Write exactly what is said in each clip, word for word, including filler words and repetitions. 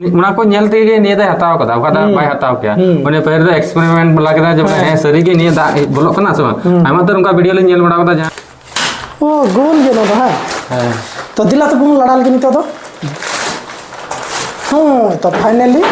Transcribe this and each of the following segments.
ᱚᱱᱟ ᱠᱚ ᱧᱮᱞ ᱛᱮᱜᱮ ᱱᱤᱭᱟᱹ ᱫᱚᱭ ᱦᱟᱛᱟᱣ ᱠᱟᱫᱟ, ᱚᱠᱟ ᱫᱚ ᱦᱩᱸ᱾ ᱵᱟᱭ ᱦᱟᱛᱟᱣ ᱠᱮᱭᱟ᱾ ᱦᱩᱸ᱾ ᱩᱱᱤ ᱯᱟᱹᱦᱤᱞ ᱫᱚ experiment ᱵᱟᱞᱟ ᱠᱮᱫᱟ ᱡᱮ, ᱦᱮᱸ᱾ ᱦᱮᱸ, ᱥᱟᱹᱨᱤ ᱜᱮ ᱱᱤᱭᱟᱹ ᱫᱟᱜ ᱵᱚᱞᱚᱜ ᱠᱟᱱᱟ ᱥᱮ ᱵᱟᱝ? ᱦᱩᱸ᱾ ᱟᱭᱢᱟ ᱩᱛᱟᱹᱨ ᱚᱱᱠᱟ video ᱞᱤᱧ ᱧᱮᱞ ᱵᱟᱲᱟ ᱠᱟᱫᱟ, ᱡᱟᱦᱟᱸ ᱳ, ᱜᱳᱞ ᱜᱮ ᱱᱚᱣᱟ ᱫᱚ, ᱦᱮᱸ? ᱦᱮᱸ᱾ ᱛᱚ, ᱫᱮᱞᱟ ᱛᱚᱵᱚᱱ ᱞᱟᱲᱟ ᱞᱮᱜᱮ ᱱᱤᱛᱚᱜ ᱫᱚ᱾ ᱦᱮᱸ, ᱛᱚ, finally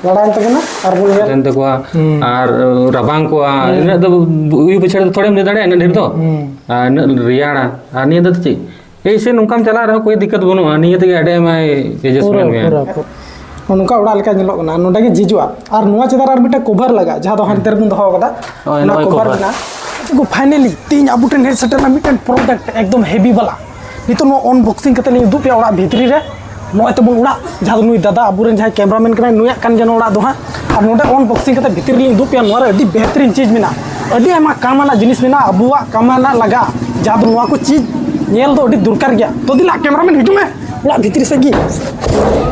ᱞᱟᱲᱟᱭᱮᱱ ᱛᱟᱵᱚᱱᱟ ᱟᱨ ᱵᱚᱱ ᱧᱮᱞ᱾ ᱮᱱ ᱛᱟᱠᱚᱣᱟ᱾ ᱦᱩᱸ᱾ ᱟᱨ ᱨᱟᱵᱟᱝ ᱠᱚᱜᱼᱟ, ᱦᱩᱸ᱾ ᱤᱱᱟᱹᱜ ᱫᱚ ᱩᱭᱩ ᱯᱟᱹᱪᱷᱟᱹᱲ ᱫᱚ ᱛᱷᱚᱲᱮᱢ ᱞᱟᱹᱭ ᱫᱟᱲᱮᱭᱟᱜᱼᱟ, ᱤᱱᱟᱹᱜ ᱰᱷᱮᱨ ᱫᱚ? ᱦᱩᱸ᱾ ᱟᱨ ᱤᱱᱟᱹᱜ ᱨᱮᱭᱟᱲᱟ᱾ ᱟᱨ ᱱᱤᱭᱟᱹ ᱫᱚ ᱪᱮᱫ? ᱮᱭᱥᱮ ᱱᱚᱝᱠᱟᱢ ᱪᱟᱞᱟᱜ ᱨᱮᱦᱚᱸ ᱠᱳᱭ ᱫᱤᱠᱠᱟᱛ ᱵᱟᱹᱱᱩᱜᱼᱟ, ᱱᱤᱭᱟᱹ ᱛᱮᱜᱮ ᱟᱹᱰᱤ ᱟᱭᱢᱟᱭ adjustment ᱯᱩᱨᱟᱹ, ᱢᱮᱭᱟ᱾ ᱯᱩᱨᱟᱹ, ᱯᱩᱨᱟᱹ᱾ ᱱᱚᱝᱠᱟ ᱚᱲᱟᱜ ᱞᱮᱠᱟ ᱧᱮᱞᱚᱜ ᱠᱟᱱᱟ, ᱱᱚᱸᱰᱮ ᱜᱮ ᱡᱷᱤᱡᱚᱜᱼᱟ᱾ ᱟᱨ ᱱᱚᱣᱟ ᱪᱮᱛᱟᱱ ᱨᱮ ᱟᱨ ᱢᱤᱫᱴᱮᱱ cover ᱞᱟᱜᱟᱜᱼᱟ, ᱡᱟᱦᱟᱸ ᱫᱚ ᱦᱟᱱᱛᱮ ᱨᱮᱵᱚᱱ ᱫᱚᱦᱚ ᱠᱟᱫᱟ, ᱦᱳᱭ, ᱚᱱᱟ ᱱᱚᱜᱼᱚᱭ cover cover᱾ ᱢᱮᱱᱟᱜᱼᱟ᱾ ᱛᱚ, finally ᱛᱮᱦᱮᱧ ᱟᱵᱚ ᱴᱷᱮᱱ ᱦᱮᱡ ᱥᱮᱴᱮᱨ ᱮᱱᱟ ᱢᱤᱫᱴᱮᱱ product, ᱮᱠᱫᱚᱢ heavy ᱵᱟᱞᱟ᱾ ᱱᱤᱛᱚᱜ ᱱᱚᱣᱟ unboxing ᱠᱟᱛᱮ ᱞᱤᱧ ᱩᱫᱩᱜ ᱯᱮᱭᱟ ᱚᱲᱟᱜ ᱵᱷᱤᱛᱨᱤ ᱨᱮ᱾ ᱱᱚᱜᱼᱚᱭ ᱛᱟᱵᱚᱱ ᱚᱲᱟᱜ, ᱡᱟᱦᱟᱸ ᱫᱚ ᱱᱩᱭ ᱫᱟᱫᱟ ᱟᱵᱚᱨᱮᱱ ᱡᱟᱦᱟᱸᱭ cameraman ᱠᱟᱱᱟᱭ, ᱱᱩᱭᱟᱜ ᱠᱟᱱ ᱜᱮᱭᱟ ᱱᱚᱣᱟ ᱚᱲᱟᱜ ᱫᱚ ᱦᱟᱸᱜ᱾ ᱟᱨ ᱱᱚᱰᱮ unboxing ᱠᱟᱛᱮ ᱵᱷᱤᱛᱨᱤ ᱨᱮᱞᱤᱧ ᱩᱫᱩᱜ ᱯᱮᱭᱟ, ᱱᱚᱣᱟ ᱨᱮ ᱟᱹᱰᱤ ᱵᱮᱦᱛᱮᱨᱤᱱ ᱪᱤᱡᱽ ᱢᱮᱱᱟᱜᱼᱟ, ᱟᱹᱰᱤ ᱟᱭᱢᱟ ᱠᱟᱢ ᱟᱱᱟᱜ ᱡᱤᱱᱤᱥ ᱢᱮᱱᱟᱜᱼᱟ, ᱟᱵᱚᱣᱟᱜ ᱠᱟᱢ ᱟᱱᱟᱜ ᱞᱟᱜᱟᱜᱼᱟ, ᱡᱟᱦᱟᱸ ᱫᱚ ᱱᱚᱣᱟ ᱠᱚ ᱪᱤᱡᱽ ᱧᱮᱞ ᱫᱚ ᱟᱹᱰᱤ ᱫᱚᱨᱠᱟᱨ ᱜᱮᱭᱟ᱾ ᱛᱚ ᱫᱮᱞᱟ cameraman ᱦᱤᱡᱩᱜ ᱢᱮ ᱚᱲᱟᱜ ᱵᱷᱤᱛᱨᱤ ᱥᱮᱫ ᱜᱮ᱾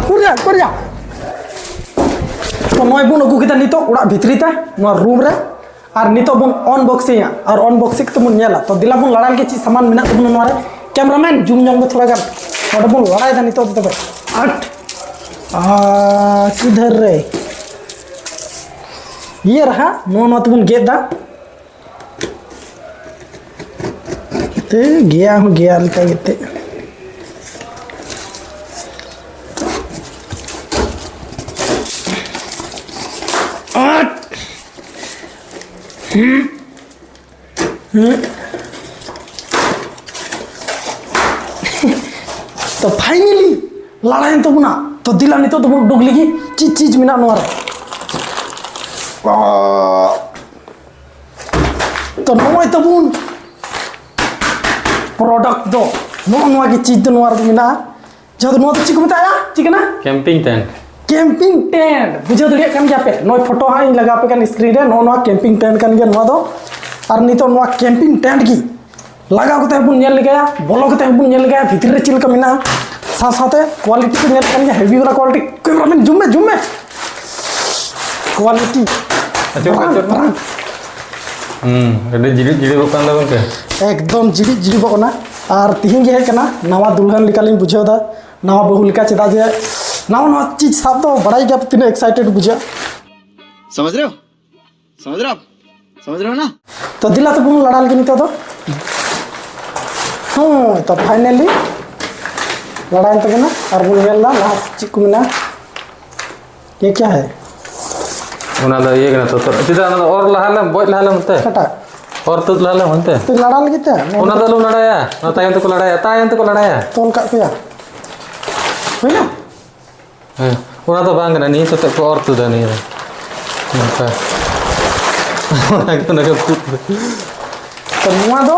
ᱠᱚᱨᱤᱭᱟ, ᱠᱚᱨᱤᱭᱟ᱾ ᱛᱚ ᱱᱚᱜᱼᱚᱭ ᱵᱚᱱ ᱟᱹᱜᱩ ᱠᱮᱫᱟ ᱱᱤᱛᱚᱜ ᱚᱲᱟᱜ ᱵᱷᱤᱛᱨᱤ ᱛᱮ, ᱱᱚᱣᱟ room ᱨᱮ᱾ ᱟᱨ ᱱᱤᱛᱚᱜ ᱵᱚᱱ unboxingᱟ ᱟᱨ unboxing ᱠᱟᱛᱮ ᱵᱚᱱ ᱧᱮᱞᱟ᱾ ᱛᱚ ᱫᱮᱞᱟ ᱵᱚᱱ ᱞᱟᱲᱟ ᱞᱮᱜᱮ ᱪᱮᱫ ᱥᱟᱢᱟᱱ ᱢᱮᱱᱟᱜ ᱛᱟᱵᱚᱱᱟ ᱱᱚᱣᱟ ᱨᱮ᱾ Cameraman zoom ᱧᱚᱜ ᱢᱮ ᱛᱷᱚᱲᱟ ᱜᱟᱱ, ᱱᱚᱰᱮ ᱵᱚᱱ ᱞᱟᱲᱟᱭᱮᱫᱟ ᱱᱤᱛᱚᱜ ᱫᱚ᱾ ᱛᱚᱵᱮ ᱟᱴ, ᱟᱨ ᱠᱤᱫᱷᱟᱨ ᱨᱮ? ᱤᱭᱟᱹ ᱨᱮ ᱦᱟᱸᱜ ᱱᱚᱣᱟ, ᱱᱚᱣᱟ ᱛᱮᱵᱚᱱ ᱜᱮᱫ ᱫᱟ᱾ ᱛᱮ ᱜᱮᱭᱟ ᱦᱚᱸ ᱜᱮᱭᱟ ᱞᱮᱠᱟ ᱜᱮᱛᱮ᱾ ᱟᱴ! ᱦᱩᱸ᱾ ᱦᱩᱸ᱾ ᱛᱚ finally ᱞᱟᱲᱟᱭᱮᱱ ᱛᱟᱵᱚᱱᱟ᱾ ᱛᱚ ᱫᱮᱞᱟ ᱱᱤᱛᱚᱜ ᱫᱚᱵᱚᱱ ᱩᱰᱩᱠ ᱞᱟᱹᱜᱤᱫ ᱪᱮᱫ ᱪᱤᱡᱽ ᱢᱮᱱᱟᱜᱼᱟ ᱱᱚᱣᱟ ᱨᱮ᱾ ᱚ᱾ ᱛᱚ ᱱᱚᱜᱼᱚᱭ ᱛᱟᱵᱚᱱ product ᱫᱚ, ᱱᱚᱜᱼᱚ ᱱᱚᱣᱟ ᱜᱮ ᱪᱤᱡᱽ ᱫᱚ ᱱᱚᱣᱟ ᱨᱮᱫᱚ ᱢᱮᱱᱟᱜᱼᱟ᱾ ᱡᱟᱦᱟᱸ ᱫᱚ ᱱᱚᱣᱟ ᱫᱚ ᱪᱮᱫ ᱠᱚ ᱢᱮᱛᱟᱜᱼᱟ? ᱪᱮᱫ ᱠᱟᱱᱟ? Camping tent᱾ Camping tent᱾ ᱵᱩᱡᱷᱟᱹᱣ ᱫᱟᱲᱮᱭᱟᱜ ᱠᱟᱱ ᱜᱮᱭᱟ ᱯᱮ? ᱱᱚᱜᱼᱚᱭ photo ᱦᱟᱸᱜ ᱤᱧ ᱞᱟᱜᱟᱣ ᱟᱯᱮ ᱠᱟᱱ screen ᱨᱮ᱾ ᱱᱚᱜᱼᱚ ᱱᱚᱣᱟ camping tent ᱠᱟᱱ ᱜᱮᱭᱟ ᱱᱚᱣᱟ ᱫᱚ᱾ ᱟᱨ ᱱᱤᱛᱚᱜ ᱱᱚᱣᱟ camping tent ᱜᱮ ᱞᱟᱜᱟᱣ ᱠᱟᱛᱮ ᱦᱚᱸ ᱵᱚᱱ ᱧᱮᱞ ᱞᱮᱜᱟᱭᱟ, ᱵᱚᱞᱚ ᱠᱟᱛᱮ ᱦᱚᱸ ᱵᱚᱱ ᱧᱮᱞ ᱞᱮᱜᱟᱭᱟ ᱵᱷᱤᱛᱨᱤ ᱨᱮ ᱪᱮᱫ ᱞᱮᱠᱟ ᱢᱮᱱᱟᱜᱼᱟ᱾ ᱥᱟᱶ ᱥᱟᱶᱛᱮ quality ᱠᱚ ᱧᱮᱞ ᱠᱟᱱ ᱜᱮᱭᱟ, heavy ᱵᱟᱞᱟ quality᱾ Cameraman zoom ᱢᱮ, zoom ᱢᱮ᱾ Quality᱾ ᱟᱪᱪᱷᱟ, ᱢᱟᱨᱟᱝ, ᱟᱪᱪᱷᱟ᱾ ᱢᱟᱨᱟᱝ᱾ ᱦᱩᱸ, ᱟᱹᱰᱤ ᱡᱤᱲᱤᱫ ᱡᱤᱲᱤᱫᱚᱜ ᱠᱟᱱ ᱛᱟᱵᱚᱱ ᱯᱮ᱾ ᱮᱠᱫᱚᱢ ᱡᱤᱲᱤᱫ ᱡᱤᱲᱤᱫᱚᱜ ᱠᱟᱱᱟ᱾ ᱟᱨ ᱛᱤᱦᱤᱧ ᱜᱮ ᱦᱮᱡ ᱠᱟᱱᱟ ᱱᱟᱣᱟ ᱫᱩᱞᱦᱟᱱ ᱞᱮᱠᱟᱞᱤᱧ ᱵᱩᱡᱷᱟᱹᱣ ᱮᱫᱟ, ᱱᱟᱣᱟ ᱵᱟᱹᱦᱩ ᱞᱮᱠᱟ, ᱪᱮᱫᱟᱜ ᱡᱮ ᱱᱟᱣᱟ ᱱᱟᱣᱟ ᱪᱤᱡᱽ ᱥᱟᱵ ᱫᱚ ᱵᱟᱲᱟᱭ ᱜᱮᱭᱟ ᱯᱮ ᱛᱤᱱᱟᱹᱜ excited ᱵᱩᱡᱷᱟᱹᱜᱼᱟ᱾ समझ रहे हो? समझ रहे हो आप? समझ रहे हो ना? ᱛᱚ ᱫᱮᱞᱟ ᱛᱚᱵᱚᱱ ᱞᱟᱲᱟ ᱞᱮᱜᱮ ᱱᱤᱛᱚᱜ ᱫᱚ᱾ ᱦᱮᱸ, ᱛᱚ finally ᱞᱟᱲᱟᱭᱮᱱ ᱛᱟᱵᱚᱱᱟ᱾ ᱟᱨ ᱵᱚᱱ ᱧᱮᱞ ᱫᱟ ᱞᱟᱦᱟ ᱪᱮᱫ ᱠᱚ ᱢᱮᱱᱟᱜᱼᱟ᱾ ᱭᱮ ᱠᱭᱟ ᱦᱟᱭ? ᱚᱱᱟ ᱫᱚ ᱤᱭᱟᱹ ᱠᱟᱱᱟ ᱛᱚ, ᱛᱚ, ᱪᱮᱫᱟᱜ ᱚᱱᱟ ᱫᱚ ᱚᱨ ᱞᱟᱦᱟ ᱞᱮᱢ, ᱵᱚᱡ ᱞᱟᱦᱟ ᱞᱮᱢ ᱚᱱᱛᱮ? ᱚᱠᱟᱴᱟᱜ? ᱚᱨ ᱛᱩᱫ ᱞᱟᱦᱟ ᱞᱮᱢ ᱚᱱᱛᱮ᱾ ᱛᱚ ᱞᱟᱲᱟ ᱞᱟᱹᱜᱤᱫ ᱛᱮ? ᱚᱱᱟ ᱫᱚ ᱟᱞᱚᱢ ᱞᱟᱲᱟᱭᱟ, ᱚᱱᱟ ᱛᱟᱭᱚᱢ ᱛᱮᱠᱚ ᱞᱟᱲᱟᱭᱟ, ᱛᱟᱭᱚᱢ ᱛᱮᱠᱚ ᱞᱟᱲᱟᱭᱟ᱾ ᱛᱚᱞ ᱠᱟᱜ ᱯᱮᱭᱟ᱾ ᱦᱩᱭᱱᱟ? ᱦᱮᱸ, ᱚᱱᱟ ᱫᱚ ᱵᱟᱝ ᱠᱟᱱᱟ, ᱱᱤᱭᱟᱹ ᱥᱟᱛᱮᱜ ᱠᱚ ᱚᱨ ᱛᱩᱫᱟ ᱱᱤᱭᱟᱹ ᱫᱚ᱾ ᱱᱚᱝᱠᱟ᱾ ᱚᱱᱟ ᱜᱮ, ᱚᱱᱟ ᱜᱮ ᱛᱩᱫ᱾ ᱛᱚ ᱱᱚᱣᱟ ᱫᱚ,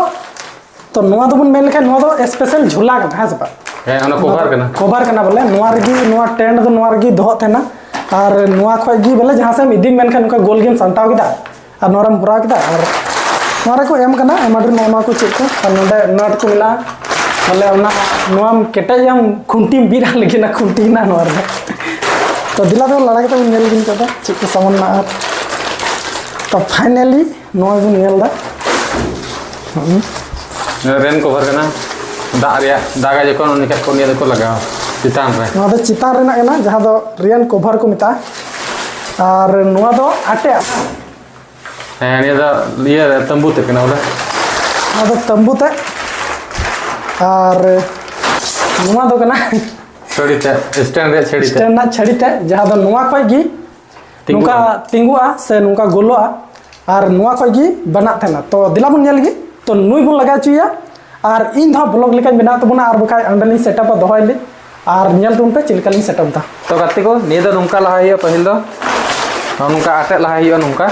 ᱛᱚ ᱱᱚᱣᱟ ᱫᱚᱵᱚᱱ ᱢᱮᱱ ᱞᱮᱠᱷᱟᱱ ᱱᱚᱣᱟ ᱫᱚ special ᱡᱷᱚᱞᱟ ᱠᱟᱱᱟ, ᱦᱮᱸ ᱥᱮ ᱵᱟᱝ? ᱦᱮᱸ, ᱚᱱᱟ ᱠᱚᱵᱷᱟᱨ ᱠᱟᱱᱟ᱾ ᱠᱚᱵᱷᱟᱨ ᱠᱟᱱᱟ ᱵᱚᱞᱮ, ᱱᱚᱣᱟ ᱨᱮᱜᱮ, ᱱᱚᱣᱟ tent ᱫᱚ ᱱᱚᱣᱟ ᱨᱮᱜᱮ ᱫᱚᱦᱚᱜ ᱛᱟᱦᱮᱱᱟ᱾ ᱟᱨ ᱱᱚᱣᱟ ᱠᱷᱚᱡ ᱜᱮ ᱵᱚᱞᱮ ᱡᱟᱦᱟᱸ ᱥᱮᱫ ᱮᱢ ᱤᱫᱤᱢ ᱢᱮᱱᱠᱷᱟᱱ ᱱᱚᱝᱠᱟ ᱜᱳᱞ ᱜᱮᱢ ᱥᱟᱢᱴᱟᱣ ᱠᱮᱫᱟ᱾ ᱟᱨ ᱱᱚᱣᱟ ᱨᱮᱢ ᱵᱷᱚᱨᱟᱣ ᱠᱮᱫᱟ᱾ ᱟᱨ ᱱᱚᱣᱟ ᱨᱮᱠᱚ ᱮᱢ ᱠᱟᱱᱟ ᱟᱭᱢᱟ ᱰᱷᱮᱨ ᱱᱚᱣᱟ, ᱱᱚᱣᱟ ᱠᱚ ᱪᱮᱫ ᱠᱚ, ᱟᱨ ᱱᱚᱰᱮ nut ᱠᱚ ᱢᱮᱱᱟᱜᱼᱟ᱾ ᱵᱚᱞᱮ ᱚᱱᱟ, ᱱᱚᱣᱟᱢ ᱠᱮᱴᱮᱡᱟᱢ, ᱠᱷᱩᱱᱴᱤᱢ ᱵᱤᱫ ᱟᱜ ᱞᱟᱹᱜᱤᱫ ᱚᱱᱟ ᱠᱷᱩᱱᱴᱤ ᱢᱮᱱᱟᱜᱼᱟ ᱱᱚᱣᱟ ᱨᱮᱫᱚ᱾ ᱛᱚ ᱫᱮᱞᱟ ᱫᱚ ᱞᱟᱲᱟ ᱠᱟᱛᱮ ᱵᱚᱱ ᱧᱮᱞ ᱞᱮᱜᱮ ᱱᱤᱛᱚᱜ ᱫᱚ ᱪᱮᱫ ᱠᱚ ᱥᱟᱢᱟᱱ ᱢᱮᱱᱟᱜᱼᱟ᱾ ᱟᱨ ᱛᱚ finally ᱱᱚᱣᱟ ᱵᱚᱱ ᱧᱮᱞ ᱮᱫᱟ᱾ ᱦᱩᱸ᱾ ᱨᱮᱱ ᱠᱚᱵᱷᱟᱨ ᱠᱟᱱᱟ, ᱫᱟᱜ ᱨᱮᱭᱟᱜ, ᱫᱟᱜᱟ ᱡᱚᱠᱷᱚᱱ ᱩᱱ ᱡᱚᱠᱷᱚᱱ ᱠᱚ ᱱᱤᱭᱟᱹ ᱫᱚᱠᱚ ᱞᱟᱜᱟᱣᱟ ᱪᱮᱛᱟᱱ ᱨᱮ᱾ ᱱᱚᱣᱟ ᱫᱚ ᱪᱮᱛᱟᱱ ᱨᱮᱱᱟᱜ ᱠᱟᱱᱟ, ᱡᱟᱦᱟᱸ ᱫᱚ ᱨᱮᱱ ᱠᱚᱵᱷᱟᱨ ᱠᱚ ᱢᱮᱛᱟᱜᱼᱟ᱾ ᱟᱨ ᱱᱚᱣᱟ ᱫᱚ ᱟᱴᱮᱫ᱾ ᱦᱮᱸ, ᱱᱤᱭᱟᱹ ᱫᱚ ᱤᱭᱟᱹ ᱛᱟᱹᱢᱵᱩ ᱛᱮ ᱠᱟᱱᱟ ᱵᱚᱞᱮ᱾ ᱱᱚᱣᱟ ᱫᱚ ᱛᱟᱹᱢᱵᱩ ᱛᱮ᱾ ᱟᱨ ᱱᱚᱣᱟ ᱫᱚ ᱠᱟᱱᱟ ᱪᱷᱟᱹᱲᱤ ᱛᱮ, stand ᱨᱮᱭᱟᱜ ᱪᱷᱟᱹᱲᱤ ᱛᱮ᱾ Stand ᱨᱮᱱᱟᱜ ᱪᱷᱟᱹᱲᱤ ᱛᱮ, ᱡᱟᱦᱟᱸ ᱫᱚ ᱱᱚᱣᱟ ᱠᱷᱚᱡ ᱜᱮ ᱛᱤᱸᱜᱩᱜᱼᱟ᱾ ᱱᱚᱝᱠᱟ ᱛᱤᱸᱜᱩᱜᱼᱟ ᱥᱮ ᱱᱚᱝᱠᱟ ᱜᱳᱞᱚᱜᱼᱟ᱾ ᱟᱨ ᱱᱚᱣᱟ ᱠᱷᱚᱡ ᱜᱮ ᱵᱮᱱᱟᱜ ᱛᱟᱦᱮᱱᱟ᱾ ᱛᱚ ᱫᱮᱞᱟ ᱵᱚᱱ ᱧᱮᱞ ᱞᱮᱜᱮ᱾ ᱛᱚ ᱱᱩᱭ ᱵᱚᱱ ᱞᱟᱜᱟᱣ ᱦᱚᱪᱚᱭᱟ᱾ ᱟᱨ ᱤᱧ ᱫᱚ ᱦᱟᱸᱜ vlog ᱞᱮᱠᱟᱧ ᱵᱮᱱᱟᱣ ᱛᱟᱵᱚᱱᱟ, ᱟᱨ ᱵᱟᱠᱷᱟᱡ ᱚᱸᱰᱮᱞᱤᱧ setup ᱟ, ᱫᱚᱦᱚᱭᱟᱞᱤᱧ᱾ ᱟᱨ ᱧᱮᱞ ᱛᱟᱵᱚᱱ ᱯᱮ ᱪᱮᱫ ᱞᱮᱠᱟᱞᱤᱧ setup ᱫᱟ᱾ ᱛᱚ ᱜᱟᱛᱮ ᱠᱚ, ᱱᱤᱭᱟᱹ ᱫᱚ ᱱᱚᱝᱠᱟ ᱞᱟᱦᱟᱭ ᱦᱩᱭᱩᱜᱼᱟ ᱯᱟᱹᱦᱤᱞ ᱫᱚ᱾ ᱱᱚᱜᱼᱚ ᱱᱚᱝᱠᱟ ᱟᱴᱮᱫ ᱞᱟᱦᱟᱭ ᱦᱩᱭᱩᱜᱼᱟ ᱱᱚᱝᱠᱟ᱾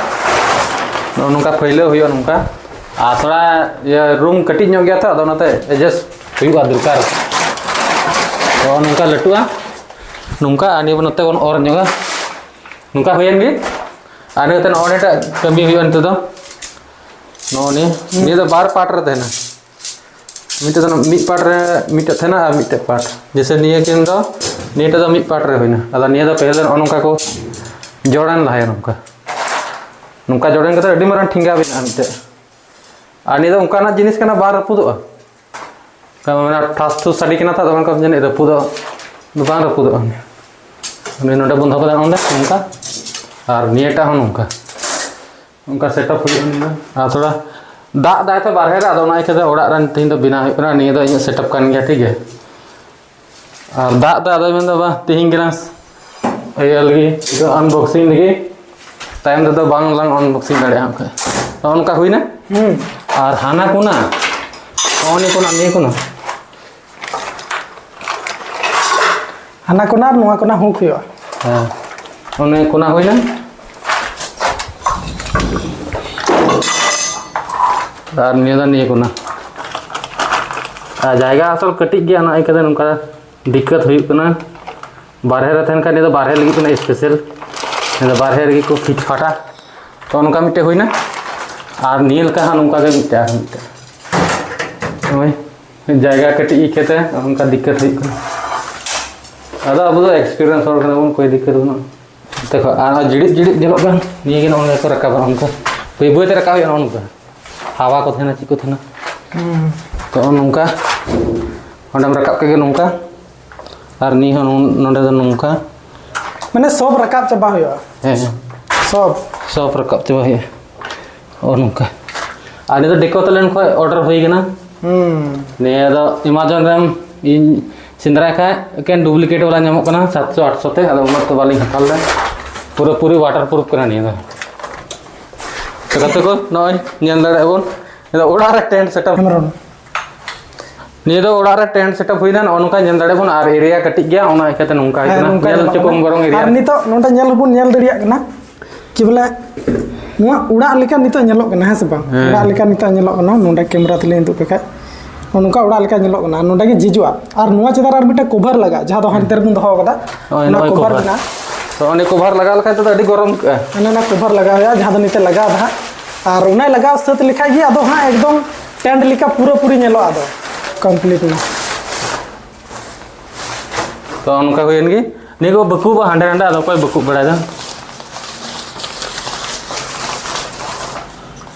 ᱱᱚᱜᱼᱚ ᱱᱚᱝᱠᱟ ᱯᱷᱟᱹᱭᱞᱟᱹᱣ ᱦᱩᱭᱩᱜᱼᱟ ᱱᱚᱝᱠᱟ᱾ ᱟᱨ ᱛᱷᱚᱲᱟ ᱤᱭᱟᱹ room ᱠᱟᱹᱴᱤᱡ ᱧᱚᱜ ᱜᱮᱭᱟ ᱛᱚ, ᱟᱫᱚ ᱚᱱᱟᱛᱮ adjust ᱦᱩᱭᱩᱜᱼᱟ ᱫᱚᱨᱠᱟᱨ᱾ ᱛᱚ ᱱᱚᱝᱠᱟ ᱞᱟᱹᱴᱩᱜᱼᱟ᱾ ᱱᱚᱝᱠᱟ, ᱟᱨ ᱱᱤᱭᱟᱹ ᱱᱚᱛᱮ ᱵᱚᱱ ᱚᱨ ᱧᱚᱜᱟ᱾ ᱱᱚᱝᱠᱟ ᱦᱩᱭᱮᱱ ᱜᱮ᱾ ᱟᱨ ᱱᱤᱭᱟᱹ ᱠᱟᱛᱮ ᱱᱚᱜᱼᱚ ᱱᱤᱭᱟᱹᱴᱟᱜ ᱠᱟᱹᱢᱤ ᱦᱩᱭᱩᱜᱼᱟ ᱱᱤᱛᱚᱜ ᱫᱚ᱾ ᱱᱚᱜᱼᱚ ᱱᱤᱭᱟᱹ, ᱱᱤᱭᱟᱹ ᱫᱚ ᱵᱟᱨ part ᱨᱮ ᱛᱟᱦᱮᱱᱟ᱾ ᱢᱤᱫᱴᱮᱡ ᱫᱚ ᱢᱤᱫ part ᱨᱮ ᱢᱤᱫᱴᱮᱡ ᱛᱟᱦᱮᱱᱟ ᱟᱨ ᱢᱤᱫᱴᱮᱡ part᱾ ᱡᱮᱭᱥᱮ ᱱᱤᱭᱟᱹ ᱠᱤᱱ ᱫᱚ, ᱱᱤᱭᱟᱹᱴᱟᱜ ᱫᱚ ᱢᱤᱫ part ᱨᱮ ᱦᱩᱭᱱᱟ᱾ ᱟᱫᱚ ᱱᱤᱭᱟᱹ ᱫᱚ ᱯᱮᱦᱞᱮ ᱱᱚᱜᱼᱚ ᱱᱚᱝᱠᱟ ᱠᱚ ᱡᱚᱲᱟᱱ ᱞᱟᱦᱟᱭᱟ, ᱱᱚᱝᱠᱟ᱾ ᱱᱚᱝᱠᱟ ᱡᱚᱲᱟᱱ ᱠᱟᱛᱮ ᱟᱹᱰᱤ ᱢᱟᱨᱟᱝ ᱴᱷᱮᱸᱜᱟ ᱵᱮᱱᱟᱜᱼᱟ ᱢᱤᱫᱴᱮᱡ᱾ ᱟᱨ ᱱᱤᱭᱟᱹ ᱫᱚ ᱚᱱᱠᱟᱱᱟᱜ ᱡᱤᱱᱤᱥ ᱠᱟᱱᱟ, ᱵᱟᱝ ᱨᱟᱹᱯᱩᱫᱚᱜᱼᱟ᱾ ᱠᱟᱨᱚᱱ ᱚᱱᱟ ᱴᱷᱟᱥ ᱴᱷᱩᱥ ᱥᱟᱰᱮ ᱠᱟᱱᱟ ᱛᱚ, ᱟᱫᱚ ᱢᱮᱱᱠᱷᱟᱱ ᱡᱟᱹᱱᱤᱡ ᱨᱟᱹᱯᱩᱫᱚᱜ, ᱵᱟᱝ ᱨᱟᱹᱯᱩᱫᱚᱜᱼᱟ᱾ ᱩᱱᱤ ᱱᱚᱰᱮ ᱵᱚᱱ ᱫᱚᱦᱚ ᱠᱟᱫᱟ, ᱱᱚᱰᱮ ᱱᱚᱝᱠᱟ, ᱟᱨ ᱱᱤᱭᱟᱹᱴᱟᱜ ᱦᱚᱸ ᱱᱚᱝᱠᱟ, ᱱᱚᱝᱠᱟ ᱥᱮᱴᱟᱯ ᱦᱩᱭᱩᱜᱼᱟ᱾ ᱱᱤᱭᱟᱹ ᱫᱚ ᱟᱨ ᱛᱷᱚᱲᱟ ᱫᱟᱜ ᱫᱟᱭ ᱛᱚ ᱵᱟᱨᱦᱮ ᱨᱮ, ᱟᱫᱚ ᱚᱱᱟ ᱤᱭᱠᱟᱹᱛᱮ ᱚᱲᱟᱜ ᱨᱮ ᱛᱮᱦᱮᱧ ᱫᱚ ᱵᱮᱱᱟᱣ ᱦᱩᱭᱩᱜ ᱠᱟᱱᱟ᱾ ᱱᱤᱭᱟᱹ ᱫᱚ ᱤᱧᱟᱹᱜ ᱥᱮᱴᱟᱯ ᱠᱟᱱ ᱜᱮᱭᱟ, ᱴᱷᱤᱠ ᱜᱮᱭᱟ᱾ ᱟᱨ ᱫᱟᱜ ᱫᱚ ᱟᱫᱚᱭ ᱢᱮᱱᱫᱟ, "ᱵᱟᱝ, ᱛᱮᱦᱮᱧ ᱜᱮ ᱞᱟᱝ ᱤᱭᱟᱹ ᱞᱟᱹᱜᱤᱫ, ᱟᱱᱵᱚᱠᱥᱤᱝ ᱞᱟᱹᱜᱤᱫ, ᱛᱟᱭᱚᱢ ᱛᱮᱫᱚ ᱵᱟᱝ ᱞᱟᱝ ᱟᱱᱵᱚᱠᱥᱤᱝ ᱫᱟᱲᱮᱭᱟᱜᱼᱟ ᱦᱟᱸᱜ ᱠᱷᱟᱡ᱾" ᱱᱚᱜᱼᱚ ᱱᱚᱝᱠᱟ ᱦᱩᱭᱱᱟ᱾ ᱦᱩᱸ᱾ ᱟᱨ ᱦᱟᱱᱟ ᱠᱚᱱᱟ, ᱱᱚᱜᱼᱚ ᱱᱤᱭᱟᱹ ᱠᱚᱱᱟ, ᱱᱤᱭᱟᱹ ᱠᱚᱱᱟ᱾ ᱦᱟᱱᱟ ᱠᱚᱱᱟ ᱟᱨ ᱱᱚᱣᱟ ᱠᱚᱱᱟ ᱦᱩᱠ ᱦᱩᱭᱩᱜᱼᱟ᱾ ᱦᱮᱸ, ᱚᱱᱮ ᱠᱚᱱᱟ ᱦᱩᱭᱱᱟ᱾ ᱟᱨ ᱱᱤᱭᱟᱹ ᱫᱚ ᱱᱤᱭᱟᱹ ᱠᱚᱱᱟ᱾ ᱟᱨ ᱡᱟᱭᱜᱟ ᱟᱥᱚᱞ ᱠᱟᱹᱴᱤᱡ ᱜᱮᱭᱟ, ᱚᱱᱟ ᱤᱭᱠᱟᱹᱛᱮ ᱱᱚᱝᱠᱟ ᱫᱤᱠᱠᱟᱛ ᱦᱩᱭᱩᱜ ᱠᱟᱱᱟ᱾ ᱵᱟᱨᱦᱮ ᱨᱮ ᱛᱟᱦᱮᱱ ᱠᱷᱟᱱ ᱱᱤᱭᱟᱹ ᱫᱚ ᱵᱟᱨᱦᱮ ᱞᱟᱹᱜᱤᱫ ᱠᱟᱱᱟ ᱥᱯᱮᱥᱟᱞ᱾ ᱱᱤᱭᱟᱹ ᱫᱚ ᱵᱟᱨᱦᱮ ᱨᱮᱜᱮ ᱠᱚ ᱯᱷᱤᱴ ᱯᱷᱟᱴᱟ᱾ ᱛᱚ ᱱᱚᱝᱠᱟ ᱢᱤᱫᱴᱮᱡ ᱦᱩᱭᱱᱟ᱾ ᱟᱨ ᱱᱤᱭᱟᱹ ᱞᱮᱠᱟ ᱦᱟᱸᱜ ᱱᱚᱝᱠᱟ ᱜᱮ ᱢᱤᱫᱴᱮᱡ ᱟᱨ ᱢᱤᱫᱴᱮᱡ᱾ ᱱᱚᱜᱼᱚᱭ ᱡᱟᱭᱜᱟ ᱠᱟᱹᱴᱤᱡ ᱤᱭᱠᱟᱹᱛᱮ ᱱᱚᱝᱠᱟ ᱫᱤᱠᱠᱟᱛ ᱦᱩᱭᱩᱜ ᱠᱟᱱᱟ᱾ ᱟᱫᱚ ᱟᱵᱚ ᱫᱚ ᱮᱠᱥᱯᱤᱨᱤᱭᱮᱱᱥ ᱦᱚᱲ ᱠᱟᱱᱟ ᱵᱚᱱ, ᱠᱚᱭ ᱫᱤᱠᱠᱟᱛ ᱵᱟᱹᱱᱩᱜᱼᱟ᱾ ᱱᱚᱛᱮ ᱠᱷᱚᱡ ᱟᱨ ᱡᱤᱲᱤᱫ ᱡᱤᱲᱤᱫ ᱧᱮᱞᱚᱜ ᱠᱟᱱ, ᱱᱤᱭᱟᱹ ᱜᱮ ᱱᱚᱜᱼᱚ ᱱᱚᱝᱠᱟ ᱠᱚ ᱨᱟᱠᱟᱵᱟ, ᱱᱚᱝᱠᱟ ᱵᱟᱹᱭ ᱵᱟᱹᱭ ᱛᱮ ᱨᱟᱠᱟᱵ ᱦᱩᱭᱩᱜᱼᱟ, ᱱᱚᱜᱼᱚ ᱱᱚᱝᱠᱟ᱾ ᱦᱟᱣᱟ ᱠᱚ ᱛᱟᱦᱮᱱᱟ, ᱪᱮᱫ ᱠᱚ ᱛᱟᱦᱮᱱᱟ᱾ ᱦᱩᱸ᱾ ᱛᱚ ᱱᱚᱜᱼᱚ ᱱᱚᱝᱠᱟ ᱚᱸᱰᱮᱢ ᱨᱟᱠᱟᱵ ᱠᱮᱫ ᱜᱮ ᱱᱚᱝᱠᱟ, ᱟᱨ ᱱᱤᱭᱟᱹ ᱦᱚᱸ ᱱᱚ-, ᱱᱚᱸᱰᱮ ᱫᱚ ᱱᱚᱝᱠᱟ᱾ ᱢᱟᱱᱮ ᱥᱚᱵ ᱨᱟᱠᱟᱵ ᱪᱟᱵᱟ ᱦᱩᱭᱩᱜᱼᱟ᱾ ᱦᱮᱸ, ᱦᱮᱸ᱾ ᱥᱚᱵ᱾ ᱥᱚᱵ ᱨᱟᱠᱟᱵ ᱪᱟᱵᱟ ᱦᱩᱭᱩᱜᱼᱟ᱾ ᱱᱚᱜᱼᱚ ᱱᱚᱝᱠᱟ᱾ ᱟᱨ ᱱᱤᱭᱟᱹ ᱫᱚ ᱰᱮᱠᱳᱛᱷᱮᱞᱮᱱ ᱠᱷᱚᱡ ᱚᱰᱟᱨ ᱦᱩᱭ ᱠᱟᱱᱟ᱾ ᱦᱩᱸ᱾ ᱱᱤᱭᱟᱹ ᱫᱚ ᱮᱢᱟᱡᱚᱱ ᱨᱮᱢ ᱤᱧ ᱥᱮᱸᱫᱽᱨᱟᱭ ᱠᱷᱟᱡ ᱮᱠᱮᱱ ᱰᱩᱯᱞᱤᱠᱮᱴ ᱵᱟᱞᱟ ᱧᱟᱢᱚᱜ ᱠᱟᱱᱟ ᱥᱟᱛᱥᱚ ᱟᱴᱥᱚ ᱛᱮ, ᱟᱫᱚ ᱩᱱᱟᱹᱜ ᱛᱚ ᱵᱟᱹᱞᱤᱧ ᱦᱟᱛᱟᱣ ᱞᱮᱫᱟ᱾ ᱯᱩᱨᱟᱹᱯᱩᱨᱤ ᱣᱟᱴᱟᱨ ᱯᱨᱩᱯᱷ ᱠᱟᱱᱟ ᱱᱤᱭᱟᱹ ᱫᱚ᱾ ᱛᱚ ᱜᱟᱛᱮ ᱠᱚ, ᱱᱚᱜᱼᱚᱭ ᱧᱮᱞ ᱫᱟᱲᱮᱭᱟᱜᱼᱟ ᱵᱚᱱ, ᱱᱤᱭᱟᱹ ᱫᱚ ᱚᱲᱟᱜ ᱨᱮ ᱴᱮᱱᱴ ᱥᱮᱴᱟᱯ᱾ ᱠᱮᱢᱮᱨᱟ᱾ ᱱᱤᱭᱟᱹ ᱫᱚ ᱚᱲᱟᱜ ᱨᱮ ᱴᱮᱱᱴ ᱥᱮᱴᱟᱯ ᱦᱩᱭᱱᱟ, ᱱᱚᱜᱼᱚ ᱱᱚᱝᱠᱟ ᱧᱮᱞ ᱫᱟᱲᱮᱭᱟᱜ ᱵᱚᱱ, ᱟᱨ ᱮᱨᱤᱭᱟ ᱠᱟᱹᱴᱤᱡ ᱜᱮᱭᱟ, ᱚᱱᱟ ᱤᱭᱠᱟᱹᱛᱮ ᱱᱚᱝᱠᱟ ᱦᱮᱸ, ᱦᱩᱭᱩᱜ ᱠᱟᱱᱟ᱾ ᱱᱚᱝᱠᱟ ᱧᱮᱞ ᱧᱮᱞᱚᱜ ᱦᱚᱪᱚ ᱠᱚᱢ ᱠᱟᱱᱟ᱾ ᱵᱚᱨᱚᱝ ᱮᱨᱤᱭᱟ᱾ ᱟᱨ ᱱᱤᱛᱚᱜ ᱱᱚᱰᱮ ᱧᱮᱞ ᱦᱚᱸᱵᱚᱱ ᱧᱮᱞ ᱫᱟᱲᱮᱭᱟᱜ ᱠᱟᱱᱟ ᱠᱤ ᱵᱚᱞᱮ ᱱᱚᱣᱟ ᱚᱲᱟᱜ ᱞᱮᱠᱟ ᱱᱤᱛᱚᱜ ᱧᱮᱞᱚᱜ ᱠᱟᱱᱟ, ᱦᱮᱸ ᱥᱮ ᱵᱟᱝ? ᱦᱮᱸ᱾ ᱚᱲᱟᱜ ᱞᱮᱠᱟ ᱱᱤᱛᱚᱜ ᱧᱮᱞᱚᱜ ᱠᱟᱱᱟ, ᱱᱚᱰᱮ ᱠᱮᱢᱮᱨᱟ ᱛᱮᱞᱤᱧ ᱩᱫᱩᱜ ᱯᱮ ᱠᱷᱟᱡ, ᱱᱚᱜᱼᱚ ᱱᱚᱝᱠᱟ ᱚᱲᱟᱜ ᱞᱮᱠᱟ ᱧᱮᱞᱚᱜ ᱠᱟᱱᱟ᱾ ᱱᱚᱰᱮ ᱜᱮ ᱡᱷᱤᱡᱚᱜᱼᱟ, ᱟᱨ ᱱᱚᱣᱟ ᱪᱮᱛᱟᱱ ᱨᱮ ᱟᱨ ᱢᱤᱫᱴᱮᱱ ᱠᱚᱵᱷᱟᱨ ᱞᱟᱜᱟᱜᱼᱟ, ᱡᱟᱦᱟᱸ ᱫᱚ ᱦᱟᱱᱛᱮ ᱨᱮᱵᱚᱱ ᱫᱚᱦᱚ ᱠᱟᱫᱟ, ᱦᱳᱭ, ᱚᱱᱟ ᱱᱚᱜᱼᱚᱭ ᱠᱚᱵᱷᱟᱨ ᱠᱚᱵᱷᱟᱨ᱾ ᱢᱮᱱᱟᱜᱼᱟ᱾ ᱛᱚ, ᱚᱱᱮ ᱠᱚᱵᱷᱟᱨ ᱞᱟᱜᱟᱣ ᱞᱮᱠᱷᱟᱱ ᱛᱮᱫᱚ ᱟᱹᱰᱤ ᱜᱚᱨᱚᱢ ᱟᱹᱭᱠᱟᱹᱜᱼᱟ᱾ ᱚᱱᱮ ᱚᱱᱟ ᱠᱚᱵᱷᱟᱨ ᱞᱟᱜᱟᱣ ᱦᱩᱭᱩᱜᱼᱟ, ᱡᱟᱦᱟᱸ ᱫᱚ ᱱᱤᱛᱚᱜ ᱞᱟᱜᱟᱣ ᱫᱟ ᱦᱟᱸᱜ, ᱟᱨ ᱚᱱᱟ ᱞᱟᱜᱟᱣ ᱥᱟᱹᱛ ᱞᱮᱠᱷᱟᱡ ᱜᱮ ᱟᱫᱚ ᱦᱟᱸᱜ ᱮᱠᱫᱚᱢ ᱴᱮᱱᱴ ᱞᱮᱠᱟ ᱯᱩᱨᱟᱹᱯᱩᱨᱤ ᱧᱮᱞᱚᱜᱼᱟ ᱟᱫᱚ ᱠᱚᱢᱯᱞᱤᱴ ᱢᱟ᱾ ᱛᱚ, ᱚᱱᱠᱟ ᱦᱩᱭᱮᱱ ᱜᱮ᱾ ᱱᱤᱭᱟᱹ ᱠᱚ ᱵᱟᱹᱠᱩᱵᱚᱜᱼᱟ ᱦᱟᱸᱰᱮ ᱱᱟᱰᱮ, ᱟᱫᱚ ᱚᱠᱚᱭ ᱵᱟᱹᱠᱩᱵ ᱵᱟᱲᱟᱭᱮᱫᱟ?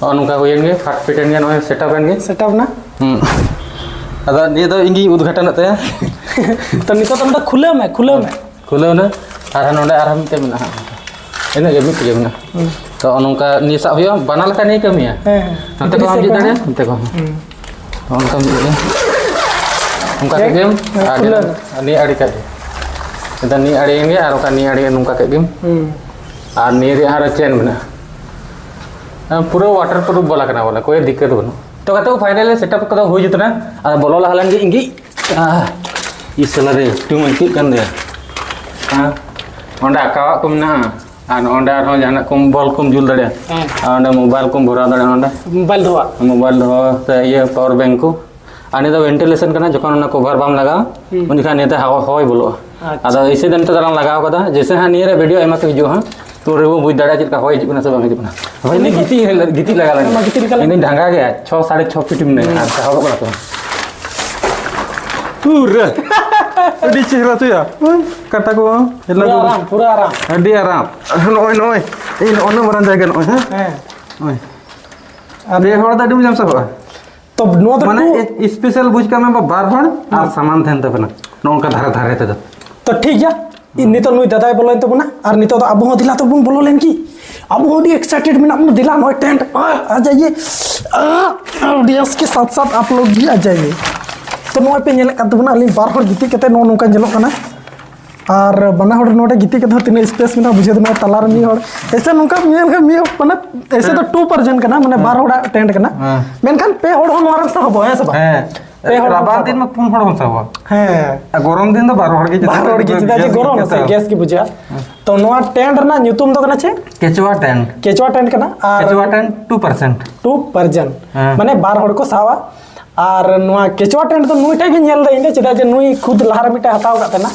ᱱᱚᱜᱼᱚ ᱱᱚᱝᱠᱟ ᱦᱩᱭᱮᱱ ᱜᱮ, ᱯᱷᱟᱴ ᱯᱷᱤᱴ ᱮᱱ ᱜᱮ, ᱱᱚᱜᱼᱚᱭ ᱥᱮᱴᱟᱯ ᱮᱱ ᱜᱮ᱾ ᱥᱮᱴᱟᱯ ᱱᱟ᱾ ᱦᱩᱸ᱾ ᱟᱫᱚ ᱱᱤᱭᱟᱹ ᱫᱚ ᱤᱧ ᱜᱤᱧ ᱩᱫᱽᱜᱷᱟᱴᱚᱱᱮᱫ ᱛᱟᱭᱟ᱾ ᱛᱚ, ᱱᱤᱛᱚᱜ ᱫᱚ ᱱᱚᱰᱮ ᱠᱷᱩᱞᱟᱹᱣ ᱢᱮ, ᱠᱷᱩᱞᱟᱹᱣ ᱢᱮ᱾ ᱠᱷᱩᱞᱟᱹᱣ ᱱᱟ᱾ ᱟᱨ ᱱᱚᱰᱮ ᱟᱨᱦᱚᱸ ᱢᱤᱫᱴᱮᱱ ᱢᱮᱱᱟᱜᱼᱟ᱾ ᱤᱱᱟᱹᱜ ᱜᱮ, ᱢᱤᱫ ᱜᱮ ᱢᱮᱱᱟᱜᱼᱟ᱾ ᱛᱚ ᱱᱚᱝᱠᱟ ᱱᱤᱭᱟᱹ ᱥᱟᱵ ᱦᱩᱭᱩᱜᱼᱟ, ᱵᱟᱱᱟᱨ ᱞᱮᱠᱟ ᱱᱤᱭᱟᱹ ᱠᱟᱹᱢᱤᱭᱟ᱾ ᱦᱮᱸ, ᱦᱮᱸ᱾ ᱱᱚᱛᱮ ᱠᱷᱚᱱ ᱦᱚᱸ ᱡᱩᱛ ᱫᱟᱲᱮᱭᱟᱜᱼᱟ, ᱱᱚᱛᱮ ᱠᱷᱚᱱ ᱦᱚᱸ᱾ ᱦᱩᱸ᱾ ᱚᱱᱠᱟ ᱢᱤᱫ ᱜᱮ᱾ ᱚᱱᱠᱟ ᱠᱮᱫ ᱜᱮᱢ, ᱦᱮᱸ, ᱟᱨ ᱠᱷᱩᱞᱟᱹᱣ᱾ ᱱᱤᱭᱟᱹ ᱟᱹᱰᱤ ᱠᱟᱜ ᱜᱮ᱾ ᱱᱤᱭᱟᱹ ᱟᱹᱰᱤ ᱜᱮ, ᱟᱨ ᱚᱱᱠᱟ ᱱᱤᱭᱟᱹ ᱟᱹᱰᱤ ᱱᱚᱝᱠᱟ ᱠᱮᱫ ᱜᱮᱢ᱾ ᱦᱩᱸ᱾ ᱟᱨ ᱱᱤᱭᱟᱹ ᱨᱮᱭᱟᱜ ᱟᱨᱚ ᱪᱮᱱ ᱢᱮᱱᱟᱜᱼᱟ᱾ ᱯᱩᱨᱟᱹ waterproof ᱵᱟᱞᱟ ᱠᱟᱱᱟ ᱵᱚᱞᱮ, ᱠᱳᱭ ᱫᱤᱠᱠᱟᱛ ᱵᱟᱹᱱᱩᱜ᱾ ᱛᱚ ᱜᱟᱛᱮ ᱠᱚ, finally setup ᱠᱚᱫᱚ ᱦᱩᱭ ᱡᱩᱛ ᱮᱱᱟ᱾ ᱟᱫᱚ ᱵᱚᱞᱚ ᱞᱟᱦᱟ ᱞᱮᱱ ᱜᱮ ᱤᱧ ᱜᱮ᱾ ᱟᱦ, ᱤᱥ ᱥᱟᱞᱟ ᱨᱮ, ᱮᱠᱴᱩ ᱢᱟ ᱟᱹᱭᱠᱟᱹᱜ ᱠᱟᱱ ᱜᱮᱭᱟ᱾ ᱦᱮᱸ, ᱚᱸᱰᱮ ᱟᱸᱠᱟᱣᱟᱜ ᱠᱚ ᱢᱮᱱᱟᱜᱼᱟ᱾ ᱟᱨ ᱱᱚᱸᱰᱮ ᱟᱨᱦᱚᱸ ᱡᱟᱦᱟᱱᱟᱜ ᱠᱚᱢ ᱵᱚᱞ ᱠᱚᱢ ᱡᱩᱞ ᱫᱟᱲᱮᱭᱟᱜᱼᱟ᱾ ᱦᱮᱸ᱾ ᱟᱨ ᱚᱸᱰᱮ mobile ᱠᱚᱢ ᱵᱷᱚᱨᱟᱣ ᱫᱟᱲᱮᱭᱟᱜᱼᱟ ᱚᱸᱰᱮ᱾ Mobile ᱫᱚᱦᱚᱣᱟᱜ᱾ Mobile ᱫᱚᱦᱚ ᱥᱮ ᱤᱭᱟᱹ power bank ᱠᱚ᱾ ᱟᱨ ᱱᱤᱭᱟᱹ ᱫᱚ ventilation ᱠᱟᱱᱟ, ᱡᱚᱠᱷᱚᱱ ᱚᱱᱟ cover ᱵᱟᱢ ᱞᱟᱜᱟᱣᱟ, ᱦᱩᱸ᱾ ᱩᱱ ᱡᱚᱠᱷᱟᱱ ᱱᱤᱭᱟᱹᱛᱮ ᱦᱟᱣᱟ, ᱦᱚᱭ ᱵᱚᱞᱚᱜᱼᱟ᱾ ᱟᱪᱪᱷᱟ᱾ ᱟᱫᱚ ᱮᱭᱥᱮ ᱫᱚ ᱱᱤᱛᱚᱜ ᱫᱚᱞᱟᱝ ᱞᱟᱜᱟᱣ ᱠᱟᱫᱟ, ᱡᱮᱭᱥᱮ ᱦᱟᱸᱜ ᱱᱤᱭᱟᱹ ᱨᱮ video ᱟᱭᱢᱟ ᱠᱚ ᱦᱤᱡᱩᱜᱼᱟ ᱦᱟᱸᱜ, ᱛᱚ ᱨᱮᱵᱚ ᱵᱩᱡᱽ ᱫᱟᱲᱮᱭᱟᱜᱼᱟ ᱪᱮᱫ ᱞᱮᱠᱟ ᱦᱚᱭ ᱦᱤᱡᱩᱜ ᱠᱟᱱᱟ ᱥᱮ ᱵᱟᱝ ᱦᱤᱡᱩᱜ ᱠᱟᱱᱟ᱾ ᱦᱳᱭ, ᱤᱧ ᱜᱤᱛᱤᱡ, ᱜᱤᱛᱤᱡ ᱞᱟᱜᱟ ᱞᱮᱱ᱾ ᱢᱟ ᱜᱤᱛᱤᱡ ᱞᱮᱠᱟ ᱞᱮᱱ᱾ ᱤᱧ ᱫᱚᱧ ᱰᱷᱟᱝᱜᱟ ᱜᱮᱭᱟ, ᱪᱷᱚ, ᱥᱟᱲᱮ ᱪᱷᱚ feet ᱮᱢ ᱢᱮᱱᱟ, ᱦᱩᱸ᱾ ᱟᱨ ᱥᱟᱦᱚᱵᱚᱜ ᱠᱟᱱᱟ ᱛᱚ᱾ ᱯᱩᱨᱟᱹ ᱟᱹᱰᱤ ᱪᱮᱦᱨᱟ ᱛᱚᱭᱟ᱾ ᱠᱟᱴᱟ ᱠᱚ ᱦᱮᱞᱟ ᱯᱩᱨᱟᱹ ᱠᱚ᱾ ᱟᱨᱟᱢ, ᱯᱩᱨᱟᱹ ᱟᱨᱟᱢ᱾ ᱟᱹᱰᱤ ᱟᱨᱟᱢ᱾ ᱱᱚᱜᱼᱚᱭ, ᱱᱚᱜᱼᱚᱭ, ᱤᱧ ᱱᱚᱜᱼᱚ ᱱᱚᱣᱟ ᱢᱟᱨᱟᱝ ᱡᱟᱭᱜᱟ ᱱᱚᱜᱼᱚᱭ, ᱦᱮᱸ? ᱦᱮᱸ᱾ ᱱᱚᱜᱼᱚᱭ᱾ ᱟᱨ ᱯᱮ ᱦᱚᱲ ᱫᱚ ᱟᱹᱰᱤ ᱢᱚᱡᱽ ᱮᱢ ᱥᱟᱦᱚᱵᱼᱟ᱾ ᱛᱚ ᱱᱚᱣᱟ ᱫᱚ ᱢᱟᱱᱮ ᱴᱩ ᱮ-, special ᱵᱩᱡᱽ ᱠᱟᱜ ᱢᱮ, ᱵᱟ-, ᱵᱟᱨ ᱦᱚᱲ ᱟᱨ ᱦᱩᱸ᱾ ᱥᱟᱢᱟᱱ ᱛᱟᱦᱮᱱ ᱛᱟᱵᱮᱱᱟ ᱱᱚᱜᱼᱚ ᱱᱚᱝᱠᱟ ᱫᱷᱟᱨᱮ ᱫᱷᱟᱨᱮ ᱛᱮᱫᱚ᱾ ᱛᱚ ᱴᱷᱤᱠ ᱜᱮᱭᱟ, ᱤᱧ ᱱᱤᱛᱚᱜ ᱱᱩᱭ ᱫᱟᱫᱟᱭ ᱵᱚᱞᱚᱭᱮᱱ ᱛᱟᱵᱚᱱᱟ, ᱟᱨ ᱱᱤᱛᱚᱜ ᱫᱚ ᱟᱵᱚ ᱦᱚᱸ ᱫᱮᱞᱟ ᱛᱚᱵᱚᱱ ᱵᱚᱞᱚ ᱞᱮᱱ ᱜᱮ᱾ ᱟᱵᱚ ᱦᱚᱸ ᱟᱹᱰᱤ excited ᱢᱮᱱᱟᱜ ᱵᱚᱱᱟ, ᱫᱮᱞᱟ ᱱᱚᱜᱼᱚᱭ tent, ᱟ, ᱟ ᱡᱟᱭᱮ, ᱟ, audience ᱠᱮ ᱥᱟᱛᱷ ᱥᱟᱛᱷ ᱟᱯ ᱞᱳᱜ ᱵᱷᱤ ᱟ ᱡᱟᱭᱮ᱾ ᱛᱚ ᱱᱚᱜᱼᱚᱭ ᱯᱮ ᱧᱮᱞᱮᱫ ᱠᱟᱱ ᱛᱟᱵᱚᱱᱟ, ᱟᱹᱞᱤᱧ ᱵᱟᱨ ᱦᱚᱲ ᱜᱤᱛᱤᱡ ᱠᱟᱛᱮ ᱱᱚᱜᱼᱚ ᱱᱚᱝᱠᱟ ᱧᱮᱞᱚᱜ ᱠᱟᱱᱟ᱾ ᱟᱨ ᱵᱟᱱᱟ ᱦᱚᱲ ᱱᱚᱰᱮ ᱜᱤᱛᱤᱡ ᱠᱟᱛᱮ ᱦᱚᱸ ᱛᱤᱱᱟᱹᱜ space ᱢᱮᱱᱟᱜᱼᱟ ᱵᱩᱡᱷᱟᱹᱣ ᱫᱚ, ᱱᱚᱣᱟ ᱛᱟᱞᱟ ᱨᱮ ᱢᱤᱫ ᱦᱚᱲ᱾ ᱮᱥᱮ ᱱᱚᱝᱠᱟ ᱧᱮᱞ ᱠᱷᱟᱱ ᱢᱤᱫ ᱦᱚᱲ, ᱢᱟᱱᱮ, ᱮᱥᱮ ᱫᱚ ᱦᱮᱸ᱾ Two person ᱠᱟᱱᱟ, ᱢᱟᱱᱮ, ᱦᱮᱸ᱾ ᱵᱟᱨ ᱦᱚᱲᱟᱜ tent ᱠᱟᱱᱟ᱾ ᱦᱮᱸ᱾ ᱢᱮᱱᱠᱷᱟᱱ ᱯᱮ ᱦᱚᱲ ᱦᱚᱸ ᱱᱚᱣᱟ ᱨᱮᱢ ᱥᱟᱦᱚᱵᱚᱜᱼᱟ, ᱦᱮᱸ ᱥᱮ ᱵᱟᱝ? ᱦᱮᱸ᱾ ᱯᱮ ᱦᱚᱲ ᱦᱚᱸ ᱨᱟᱵᱟᱝ ᱥᱟᱦᱚᱵᱚᱜᱼᱟ᱾ ᱫᱤᱱ ᱢᱟ ᱯᱩᱱ ᱦᱚᱲ ᱦᱚᱸ ᱥᱟᱦᱚᱵᱚᱜᱼᱟ᱾ ᱦᱮᱸ᱾ ᱟᱨ ᱜᱚᱨᱚᱢ ᱫᱤᱱ ᱫᱚ ᱵᱟᱨ ᱦᱚᱲ ᱜᱮ, ᱵᱟᱨ ᱦᱚᱲ ᱜᱮ, ᱪᱮᱫᱟᱜ ᱪᱮᱫᱟᱜ ᱡᱮ ᱜᱮᱥ ᱜᱮ ᱜᱚᱨᱚᱢ ᱥᱮ, ᱟᱹᱭᱠᱟᱹᱜᱼᱟ᱾ ᱜᱮᱥ ᱜᱮ ᱵᱩᱡᱷᱟᱹᱜᱼᱟ᱾ ᱦᱮᱸ᱾ ᱛᱚ ᱱᱚᱣᱟ tent ᱨᱮᱱᱟᱜ ᱧᱩᱛᱩᱢ ᱫᱚ ᱠᱟᱱᱟ ᱪᱮᱫ? ᱠᱮᱪᱩᱣᱟ tent᱾ ᱠᱮᱪᱩᱣᱟ tent ᱠᱟᱱᱟ᱾ ᱟᱨ ᱠᱮᱪᱩᱣᱟ tent two person᱾ Two person᱾ ᱦᱮᱸ᱾ ᱢᱟᱱᱮ ᱵᱟᱨ ᱦᱚᱲ ᱠᱚ ᱥᱟᱦᱚᱵᱼᱟ᱾ ᱟᱨ ᱱᱚᱣᱟ ᱠᱮᱪᱩᱣᱟ tent ᱫᱚ ᱱᱩᱭ ᱴᱷᱮᱡ ᱜᱮ ᱧᱮᱞ ᱫᱟᱹᱧ ᱤᱧ ᱫᱚ, ᱪᱮᱫᱟᱜ ᱡᱮ ᱱᱩᱭ ᱠᱷᱩᱫ ᱞᱟᱦᱟ ᱨᱮ ᱢᱤᱫᱴᱮᱱ ᱦᱟᱛᱟᱣ ᱟᱠᱟᱫ ᱛᱟᱦᱮᱱᱟ᱾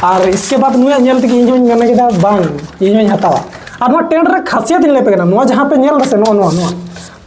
ᱟᱨ ᱤᱥᱠᱮ ᱵᱟᱫ ᱱᱩᱭᱟᱜ ᱧᱮᱞ ᱛᱮᱜᱮ ᱤᱧ ᱦᱚᱸᱧ ᱢᱮᱱ ᱠᱮᱫᱟ, "ᱵᱟᱝ, ᱤᱧ ᱦᱚᱸᱧ ᱦᱟᱛᱟᱣᱟ᱾" ᱟᱨ ᱱᱚᱣᱟ tent ᱨᱮ ᱠᱷᱟᱥᱤᱭᱟᱛ ᱤᱧ ᱞᱟᱹᱭ ᱟᱯᱮ ᱠᱟᱱᱟ, ᱱᱚᱣᱟ ᱡᱟᱦᱟᱸ ᱯᱮ ᱧᱮᱞ ᱫᱟ ᱥᱮ, ᱱᱚᱣᱟ, ᱱᱚᱣᱟ, ᱱᱚᱣᱟ,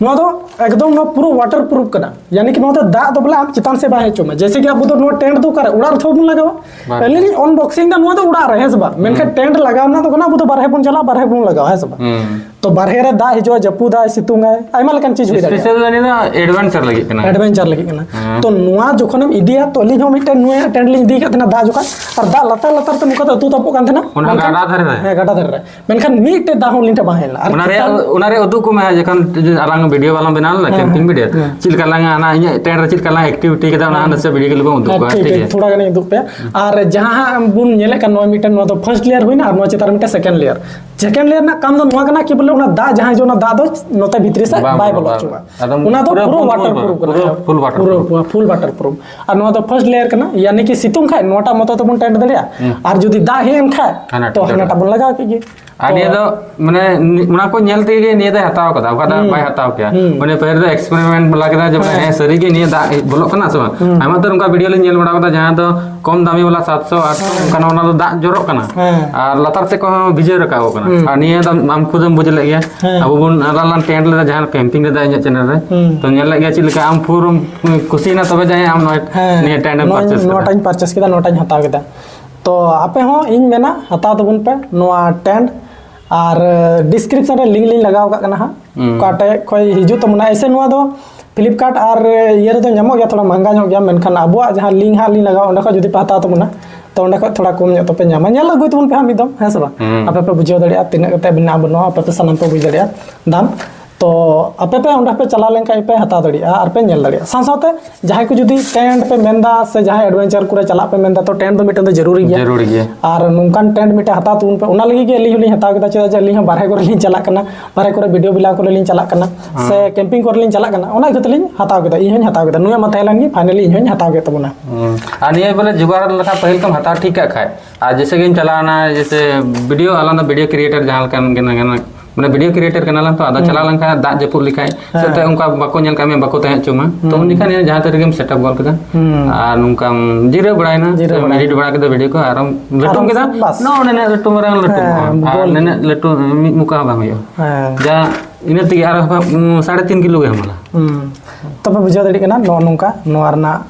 ᱱᱚᱣᱟ ᱫᱚ ᱮᱠᱫᱚᱢ ᱱᱚᱣᱟ ᱯᱩᱨᱟᱹ waterproof ᱠᱟᱱᱟ, ᱭᱟᱱᱤ ᱠᱤ ᱱᱚᱣᱟ ᱫᱚ ᱫᱟᱜ ᱫᱚ ᱵᱚᱞᱮ ᱟᱢ ᱪᱮᱛᱟᱱ ᱥᱮᱫ ᱵᱟᱭ ᱦᱮᱡ ᱦᱚᱪᱚ ᱟᱢᱟ᱾ ᱡᱮᱭᱥᱮ ᱠᱤ ᱟᱵᱚ ᱫᱚ ᱱᱚᱣᱟ tent ᱫᱚ ᱚᱠᱟᱨᱮ, ᱚᱲᱟᱜ ᱨᱮ ᱛᱷᱚᱲᱟ ᱵᱚᱱ ᱞᱟᱜᱟᱣᱟ᱾ ᱵᱟᱝ᱾ ᱟᱹᱞᱤᱧ ᱞᱤᱧ unboxing ᱫᱟ ᱱᱚᱣᱟ ᱫᱚ ᱚᱲᱟᱜ ᱨᱮ, ᱦᱮᱸ ᱥᱮ ᱵᱟᱝ? ᱢᱮᱱᱠᱷᱟᱱ ᱦᱩᱸ᱾ Tent ᱞᱟᱜᱟᱣ ᱨᱮᱱᱟᱜ ᱫᱚ ᱠᱟᱱᱟ, ᱟᱵᱚ ᱫᱚ ᱵᱟᱨᱦᱮ ᱵᱚᱱ ᱪᱟᱞᱟᱜᱼᱟ, ᱵᱟᱨᱦᱮ ᱵᱚᱱ ᱞᱟᱜᱟᱣᱟ, ᱦᱮᱸ ᱥᱮ ᱵᱟᱝ? ᱦᱩᱸ᱾ ᱛᱚ ᱵᱟᱨᱦᱮ ᱨᱮ ᱫᱟᱜ ᱦᱤᱡᱩᱜᱼᱟ, ᱡᱟᱹᱯᱩᱫ ᱟᱭ, ᱥᱤᱛᱩᱝ ᱟᱭ, ᱟᱭᱢᱟ ᱞᱮᱠᱟᱱ ᱪᱤᱡᱽ ᱦᱩᱭ ᱫᱟᱲᱮᱭᱟᱜᱼᱟ᱾ ᱥᱯᱮᱥᱟᱞ ᱫᱚ ᱱᱤᱭᱟᱹ ᱫᱚ ᱮᱰᱵᱮᱧᱪᱟᱨ ᱞᱟᱹᱜᱤᱫ ᱠᱟᱱᱟ᱾ ᱮᱰᱵᱮᱧᱪᱟᱨ ᱞᱟᱹᱜᱤᱫ ᱠᱟᱱᱟ᱾ ᱦᱮᱸ᱾ ᱛᱚ ᱱᱚᱣᱟ ᱡᱚᱠᱷᱚᱱᱮᱢ ᱤᱫᱤᱭᱟ, ᱛᱚ ᱟᱹᱞᱤᱧ ᱦᱚᱸ ᱢᱤᱫᱴᱮᱱ ᱱᱩᱭᱟᱜ ᱴᱮᱱᱴ ᱞᱤᱧ ᱤᱫᱤ ᱠᱟᱫ ᱛᱟᱦᱮᱱᱟ ᱫᱟᱜ ᱡᱚᱠᱷᱚᱱ, ᱟᱨ ᱫᱟᱜ ᱞᱟᱛᱟᱨ ᱞᱟᱛᱟᱨ ᱛᱮ ᱱᱚᱝᱠᱟ ᱛᱮ ᱟᱹᱛᱩ ᱛᱟᱵᱚᱜ ᱠᱟᱱ ᱛᱟᱦᱮᱱᱟ᱾ ᱚᱱᱟ ᱢᱮᱱᱠᱷᱟᱱ- ᱜᱟᱰᱟ ᱫᱷᱟᱨᱮ ᱨᱮ? ᱦᱮᱸ, ᱜᱟᱰᱟ ᱫᱷᱟᱨᱮ ᱨᱮ᱾ ᱢᱮᱱᱠᱷᱟᱱ ᱢᱤᱫᱴᱮᱡ ᱫᱟᱜ ᱦᱚᱸ ᱟᱹᱞᱤᱧ ᱴᱷᱮᱱ ᱵᱟᱝ ᱦᱮᱡ ᱞᱮᱱᱟ᱾ ᱟᱨ ᱚᱱᱟ ᱨᱮᱭᱟᱜ ᱪᱮᱛᱟᱱ- ᱚᱱᱟ ᱨᱮᱭᱟᱜ ᱩᱫᱩᱜ ᱠᱚ ᱢᱮ, ᱡᱚᱠᱷᱚᱱ ᱟᱞᱟᱝ ᱵᱷᱤᱰᱤᱭᱳ ᱵᱟᱞᱟᱝ ᱵᱮᱱᱟᱣ ᱞᱮᱫᱟ, ᱦᱮᱸ, ᱠᱮᱢᱯᱤᱝ ᱵᱷᱤᱰᱤᱭᱳ, ᱦᱮᱸ᱾ ᱪᱮᱫ ᱞᱮᱠᱟ ᱞᱟᱝ ᱚᱱᱟ ᱤᱧᱟᱹᱜ ᱴᱮᱱᱴ ᱨᱮ ᱪᱮᱫ ᱞᱮᱠᱟ ᱞᱟᱝ ᱮᱠᱴᱤᱵᱷᱤᱴᱤ ᱠᱮᱫᱟ, ᱚᱱᱟ ᱦᱚᱸ ᱱᱟᱥᱮ ᱵᱷᱤᱰᱤᱭᱳ ᱠᱞᱤᱯ ᱵᱚᱱ ᱩᱫᱩᱜ ᱦᱮᱸ, ᱠᱚᱣᱟ, ᱴᱷᱤᱠ ᱴᱷᱤᱠ ᱜᱮᱭᱟ, ᱜᱮᱭᱟ? ᱛᱷᱚᱲᱟ ᱜᱟᱱᱤᱧ ᱩᱫᱩᱜ ᱯᱮᱭᱟ᱾ ᱟᱨ ᱡᱟᱦᱟᱸ ᱦᱟᱸᱜ ᱵᱚᱱ ᱧᱮᱞᱮᱫ ᱠᱟᱱ, ᱱᱚᱣᱟ ᱢᱤᱫᱴᱮᱱ, ᱱᱚᱣᱟ ᱫᱚ ᱯᱷᱟᱨᱥᱴ ᱞᱮᱭᱟᱨ ᱦᱩᱭᱱᱟ, ᱟᱨ ᱱᱚᱣᱟ ᱪᱮᱛᱟᱱ ᱨᱮ ᱢᱤᱫᱴᱮᱱ ᱥᱮᱠᱮᱱᱰ ᱞᱮᱭᱟᱨ᱾ ᱥᱮᱠᱮᱱᱰ ᱞᱮᱭᱟᱨ ᱨᱮᱱᱟᱜ ᱠᱟᱢ ᱫᱚ ᱱᱚᱣᱟ ᱠᱟᱱᱟ ᱠᱤ ᱵᱚᱞᱮ ᱚᱱᱟ ᱫᱟᱜ ᱡᱟᱦᱟᱸ ᱦᱤᱡᱩᱜᱼᱟ, ᱚᱱᱟ ᱫᱟᱜ ᱫᱚ ᱱᱚᱛᱮ ᱵᱷᱤᱛᱨᱤ ᱥᱮᱫ ᱵᱟᱝ ᱵᱟᱭ ᱵᱚᱞᱚ, ᱵᱚᱞᱚ ᱵᱟᱝ᱾ ᱦᱚᱪᱚᱣᱟᱜᱼᱟ᱾ ᱟᱫᱚ ᱚᱱᱟ ᱫᱚ ᱯᱩᱨᱟᱹ ᱯᱩᱨᱟᱹ full, ᱣᱟᱴᱟᱨ full, ᱯᱨᱩᱯᱷ ᱠᱟᱱᱟ᱾ ᱯᱩᱨᱟᱹ full waterproof᱾ ᱯᱩᱨᱟᱹ, ᱯᱩᱨᱟᱹ full waterproof᱾ ᱟᱨ ᱱᱚᱣᱟ ᱫᱚ ᱯᱷᱟᱨᱥᱴ ᱞᱮᱭᱟᱨ ᱠᱟᱱᱟ, ᱭᱟᱱᱤ ᱠᱤ ᱥᱤᱛᱩᱝ ᱠᱷᱟᱡ ᱱᱚᱣᱟᱴᱟᱜ ᱢᱚᱛᱚ ᱛᱮᱵᱚᱱ ᱴᱮᱱᱴ ᱫᱟᱲᱮᱭᱟᱜᱼᱟ᱾ ᱦᱩᱸ᱾ ᱟᱨ ᱡᱩᱫᱤ ᱫᱟᱜ ᱦᱮᱡ ᱮᱱ ᱠᱷᱟᱡ, ᱦᱟᱱᱟᱴᱟᱜ ᱛᱚ ᱫᱟᱲᱮᱭᱟᱜᱼᱟ᱾ ᱦᱟᱱᱟᱴᱟᱜ ᱵᱚᱱ ᱞᱟᱜᱟᱣ ᱠᱮᱫ ᱜᱮ᱾ ᱟᱨ ᱛᱚ- ᱱᱤᱭᱟᱹ ᱫᱚ ᱢᱟᱱᱮ ᱱᱤ-, ᱚᱱᱟ ᱠᱚ ᱧᱮᱞ ᱛᱮᱜᱮ ᱱᱤᱭᱟᱹ ᱫᱚᱭ ᱦᱟᱛᱟᱣ ᱠᱟᱫᱟ, ᱚᱠᱟ ᱫᱚ ᱦᱩᱸ᱾ ᱵᱟᱭ ᱦᱟᱛᱟᱣ ᱠᱮᱭᱟ᱾ ᱦᱩᱸ᱾ ᱢᱟᱱᱮ ᱯᱟᱹᱦᱤᱞ ᱫᱚ ᱮᱠᱥᱯᱮᱨᱤᱢᱮᱱᱴ ᱞᱮᱠᱟ ᱠᱮᱫᱟ ᱡᱮ ᱵᱚᱞᱮ, ᱦᱮᱸ᱾ ᱦᱮᱸ, ᱥᱟᱹᱨᱤ ᱜᱮ ᱱᱤᱭᱟᱹ ᱫᱟᱜ ᱵᱚᱞᱚᱜ ᱠᱟᱱᱟ ᱥᱮ ᱵᱟᱝ? ᱦᱩᱸ᱾ ᱟᱭᱢᱟ ᱩᱛᱟᱹᱨ ᱚᱱᱠᱟ ᱵᱷᱤᱰᱤᱭᱳ ᱞᱤᱧ ᱧᱮᱞ ᱵᱟᱲᱟ ᱠᱟᱫᱟ, ᱡᱟᱦᱟᱸ ᱫᱚ ᱠᱚᱢ ᱫᱟᱢᱤ ᱵᱟᱞᱟ ᱥᱟᱛᱥᱚ ᱟᱴᱥᱚ ᱦᱮᱸ᱾ ᱚᱱᱠᱟᱱᱟᱜ, ᱚᱱᱟ ᱫᱚ ᱫᱟᱜ ᱡᱚᱨᱚᱜ ᱠᱟᱱᱟ᱾ ᱦᱮᱸ᱾ ᱟᱨ ᱞᱟᱛᱟᱨ ᱥᱮᱫ ᱠᱷᱚᱱ ᱦᱚᱸ ᱵᱷᱤᱡᱟᱹᱣ ᱨᱟᱠᱟᱵᱚᱜ ᱠᱟᱱᱟ᱾ ᱦᱩᱸ᱾ ᱟᱨ ᱱᱤᱭᱟᱹ ᱫᱚ ᱟᱢ ᱠᱷᱩᱫ ᱮᱢ ᱵᱩᱡᱽ ᱞᱮᱫ ᱜᱮᱭᱟ᱾ ᱦᱮᱸ᱾ ᱟᱵᱚ ᱵᱚᱱ ᱟᱞᱟᱝ ᱞᱟᱝ ᱴᱮᱱᱴ ᱞᱮᱫᱟ ᱡᱟᱦᱟᱸ ᱠᱮᱢᱯᱤᱝ ᱨᱮᱫᱚ ᱤᱧᱟᱹᱜ ᱪᱮᱱᱮᱞ ᱨᱮ᱾ ᱦᱩᱸ᱾ ᱛᱚ ᱧᱮᱞ ᱞᱮᱫ ᱜᱮᱭᱟ ᱪᱮᱫ ᱞᱮᱠᱟ ᱟᱢ ᱯᱩᱨᱟᱹᱢ ᱠᱩᱥᱤᱭᱮᱱᱟ, ᱛᱚᱵᱮ ᱡᱟᱦᱟᱸᱭ ᱟᱢ ᱱᱚᱣᱟ ᱦᱮᱸ, ᱱᱤᱭᱟᱹ ᱴᱮᱱᱴ ᱮᱢ ᱱᱚᱣᱟᱧ- ᱯᱟᱨᱪᱮᱥ ᱠᱮᱫᱟ᱾ ᱱᱚᱣᱟᱴᱟᱧ ᱯᱟᱨᱪᱮᱥ ᱠᱮᱫᱟ, ᱱᱚᱣᱟᱴᱟᱧ ᱦᱟᱛᱟᱣ ᱠᱮᱫᱟ᱾ ᱛᱚ ᱟᱯᱮ ᱦᱚᱸ ᱤᱧ ᱢᱮᱱᱟ ᱦᱟᱛᱟᱣ ᱛᱟᱵᱚᱱ ᱯᱮ ᱱᱚᱣᱟ ᱴᱮᱱᱴ, ᱟᱨ ᱰᱤᱥᱠᱨᱤᱯᱥᱚᱱ ᱨᱮ ᱞᱤᱝᱠ ᱞᱤᱧ ᱞᱟᱜᱟᱣ ᱠᱟᱜ ᱠᱟᱱᱟ ᱦᱟᱸᱜ, ᱦᱩᱸ᱾ ᱚᱠᱟ ᱴᱷᱮᱡ ᱠᱷᱚᱡ ᱦᱤᱡᱩᱜ ᱛᱟᱵᱚᱱᱟ᱾ ᱮᱭᱥᱮ ᱱᱚᱣᱟ ᱫᱚ ᱯᱷᱞᱤᱯᱠᱟᱨᱴ ᱟᱨ ᱤᱭᱟᱹ ᱨᱮᱫᱚ ᱧᱟᱢᱚᱜ ᱜᱮᱭᱟ, ᱛᱷᱚᱲᱟ ᱢᱟᱦᱟᱝᱜᱟ ᱧᱚᱜ ᱜᱮᱭᱟ, ᱢᱮᱱᱠᱷᱟᱱ ᱟᱵᱚᱣᱟᱜ ᱡᱟᱦᱟᱸ ᱞᱤᱝᱠ ᱦᱟᱸᱜ ᱞᱤᱧ ᱞᱟᱜᱟᱣᱟ, ᱚᱸᱰᱮ ᱠᱷᱚᱡ ᱡᱩᱫᱤ ᱯᱮ ᱦᱟᱛᱟᱣ ᱛᱟᱵᱚᱱᱟ, ᱛᱚ ᱚᱸᱰᱮ ᱠᱷᱚᱡ ᱛᱷᱚᱲᱟ ᱠᱚᱢ ᱧᱚᱜ ᱛᱮᱯᱮ ᱧᱟᱢᱟ᱾ ᱧᱮᱞ ᱟᱹᱜᱩᱭ ᱛᱟᱵᱚᱱ ᱯᱮ ᱦᱟᱸᱜ ᱢᱤᱫ ᱫᱚᱢ, ᱦᱮᱸ ᱥᱮ ᱵᱟᱝ? ᱦᱩᱸ᱾ ᱟᱯᱮ ᱯᱮ ᱵᱩᱡᱷᱟᱹᱣ ᱫᱟᱲᱮᱭᱟᱜᱼᱟ ᱛᱤᱱᱟᱹᱜ ᱠᱟᱛᱮ ᱢᱮᱱᱟᱜᱼᱟ ᱵᱟᱹᱱᱩᱜᱼᱟ, ᱟᱯᱮ ᱯᱮ ᱥᱟᱱᱟᱢ ᱯᱮ ᱵᱩᱡᱽ ᱫᱟᱲᱮᱭᱟᱜᱼᱟ ᱫᱟᱢ᱾ ᱛᱚ ᱟᱯᱮ ᱯᱮ ᱚᱸᱰᱮ ᱯᱮ ᱪᱟᱞᱟᱣ ᱞᱮᱱᱠᱷᱟᱡ ᱯᱮ ᱦᱟᱛᱟᱣ ᱫᱟᱲᱮᱭᱟᱜᱼᱟ ᱟᱨ ᱯᱮ ᱧᱮᱞ ᱫᱟᱲᱮᱭᱟᱜᱼᱟ᱾ ᱥᱟᱶ ᱥᱟᱶᱛᱮ ᱡᱟᱦᱟᱸᱭ ᱠᱚ ᱡᱩᱫᱤ ᱴᱮᱱᱴ ᱯᱮ ᱢᱮᱱᱫᱟ ᱥᱮ ᱡᱟᱦᱟᱸᱭ ᱮᱰᱵᱮᱧᱪᱟᱨ ᱠᱚᱨᱮ ᱪᱟᱞᱟᱜ ᱯᱮ ᱢᱮᱱᱫᱟ, ᱛᱚ ᱴᱮᱱᱴ ᱫᱚ ᱢᱤᱫᱴᱮᱱ ᱫᱚ ᱡᱟᱹᱨᱩᱨᱤ ᱜᱮᱭᱟ᱾ ᱡᱟᱹᱨᱩᱨᱤ ᱜᱮᱭᱟ᱾ ᱟᱨ ᱱᱚᱝᱠᱟᱱ ᱴᱮᱱᱴ ᱢᱤᱫᱴᱮᱱ ᱦᱟᱛᱟᱣ ᱛᱟᱵᱚᱱ ᱯᱮ, ᱚᱱᱟ ᱞᱟᱹᱜᱤᱫ ᱜᱮ ᱟᱹᱞᱤᱧ ᱦᱚᱸᱞᱤᱧ ᱦᱟᱛᱟᱣ ᱠᱮᱫᱟ, ᱪᱮᱫᱟᱜ ᱡᱮ ᱟᱹᱞᱤᱧ ᱦᱚᱸ ᱵᱟᱨᱦᱮ ᱠᱚᱨᱮ ᱞᱤᱧ ᱪᱟᱞᱟᱜ ᱠᱟᱱᱟ, ᱵᱟᱨᱦᱮ ᱠᱚᱨᱮ ᱵᱷᱤᱰᱤᱭᱳ ᱵᱮᱱᱟᱣ ᱠᱚᱨᱮ ᱞᱤᱧ ᱪᱟᱞᱟᱜ ᱠᱟᱱᱟ, ᱥᱮ ᱠᱮᱢᱯᱤᱝ ᱠᱚᱨᱮ ᱞᱤᱧ ᱪᱟᱞᱟᱜ ᱠᱟᱱᱟ, ᱚᱱᱟ ᱤᱭᱟᱹ ᱛᱮᱞᱤᱧ ᱦᱟᱛᱟᱣ ᱠᱮᱫᱟ, ᱤᱧ ᱦᱚᱸᱧ ᱦᱟᱛᱟᱣ ᱠᱮᱫᱟ, ᱱᱩᱭᱟᱜ ᱢᱟ ᱛᱟᱦᱮᱸ ᱞᱮᱱ ᱜᱮ, ᱯᱷᱟᱭᱱᱟᱞᱤ ᱤᱧ ᱦᱚᱸᱧ ᱦᱟᱛᱟᱣ ᱠᱮᱫ ᱛᱟᱵᱚᱱᱟ᱾ ᱦᱩᱸ᱾ ᱟᱨ ᱱᱤᱭᱟᱹ ᱵᱚᱞᱮ ᱡᱚᱜᱟᱲ ᱞᱮᱠᱷᱟᱱ ᱯᱟᱹᱦᱤᱞ ᱠᱷᱚᱱ ᱦᱟᱛᱟᱣ ᱴᱷᱤᱠ ᱠᱟᱜ ᱠᱷᱟᱡ, ᱟᱨ ᱡᱮᱭᱥᱮ ᱜᱮᱢ ᱪᱟᱞᱟᱣᱱᱟ, ᱡᱮᱭᱥᱮ ᱵᱷᱤᱰᱤᱭᱳ, ᱟᱞᱟᱝ ᱫᱚ ᱵᱷᱤᱰᱤᱭᱳ ᱠᱨᱤᱭᱮᱴᱟᱨ ᱡᱟᱦᱟᱸ ᱞᱮᱠᱟᱱ ᱠᱟᱱᱟ, ᱠᱟᱱᱟ, ᱢᱟᱱᱮ ᱵᱷᱤᱰᱤᱭᱳ ᱠᱨᱤᱭᱮᱴᱟᱨ ᱠᱟᱱᱟ ᱞᱟᱝ ᱛᱚ, ᱟᱫᱚ ᱦᱩᱸ᱾ ᱪᱟᱞᱟᱣ ᱞᱮᱱᱠᱷᱟᱱ ᱫᱟᱜ ᱡᱟᱹᱯᱩᱫ ᱞᱮᱠᱷᱟᱡ, ᱦᱮᱸ᱾ ᱦᱩᱸ᱾ ᱩᱱ ᱡᱚᱠᱷᱟᱱ ᱡᱟᱦᱟᱸ ᱛᱤ ᱨᱮᱜᱮᱢ ᱥᱮᱴᱟᱯ ᱜᱚᱫ ᱠᱮᱫᱟ᱾ ᱦᱩᱸ᱾ ᱟᱨ ᱱᱚᱝᱠᱟᱢ ᱡᱤᱨᱟᱹᱣ ᱵᱟᱲᱟᱭᱮᱱᱟ, ᱡᱤᱨᱟᱹᱣ ᱥᱮ ᱵᱟᱲᱟᱭᱮᱱᱟ᱾ ᱮᱰᱤᱴ ᱵᱟᱲᱟ ᱠᱮᱫᱟ ᱵᱷᱤᱰᱤᱭᱳ ᱠᱚ, ᱟᱨᱮᱢ ᱞᱟᱹᱴᱩᱢ ᱟᱨᱮᱢ ᱠᱮᱫᱟ, ᱵᱟᱥ᱾ ᱱᱚᱜᱼᱚ ᱱᱤᱱᱟᱹᱜ ᱞᱟᱹᱴᱩ ᱢᱟᱨᱟᱝ ᱞᱟᱹᱴᱩ ᱦᱮᱸ, ᱢᱚᱦᱟ᱾ ᱟᱨ ᱵᱚᱞ᱾ ᱱᱤᱱᱟᱹᱜ ᱞᱟᱹᱴᱩ ᱢᱤᱫ ᱢᱚᱠᱟ ᱦᱚᱸ ᱵᱟᱝ ᱦᱩᱭᱩᱜᱼᱟ᱾ ᱦᱮᱸ᱾ ᱡᱟ ᱤᱱᱟᱹ ᱛᱮᱜᱮ ᱟᱨ ᱦᱚᱸ ᱥᱟᱲᱮ ᱛᱤᱱ ᱠᱤᱞᱳ ᱜᱮ ᱦᱟᱢᱟᱞᱟ᱾ ᱦᱩᱸ᱾ ᱛᱚᱵᱮ ᱵᱩᱡᱷᱟᱹᱣ ᱫᱟᱲᱮᱭᱟᱜ ᱠᱟᱱᱟ ᱱᱚᱜᱼᱚ ᱱᱚᱝᱠᱟ ᱱᱚᱣᱟ ᱨᱮᱱᱟᱜ,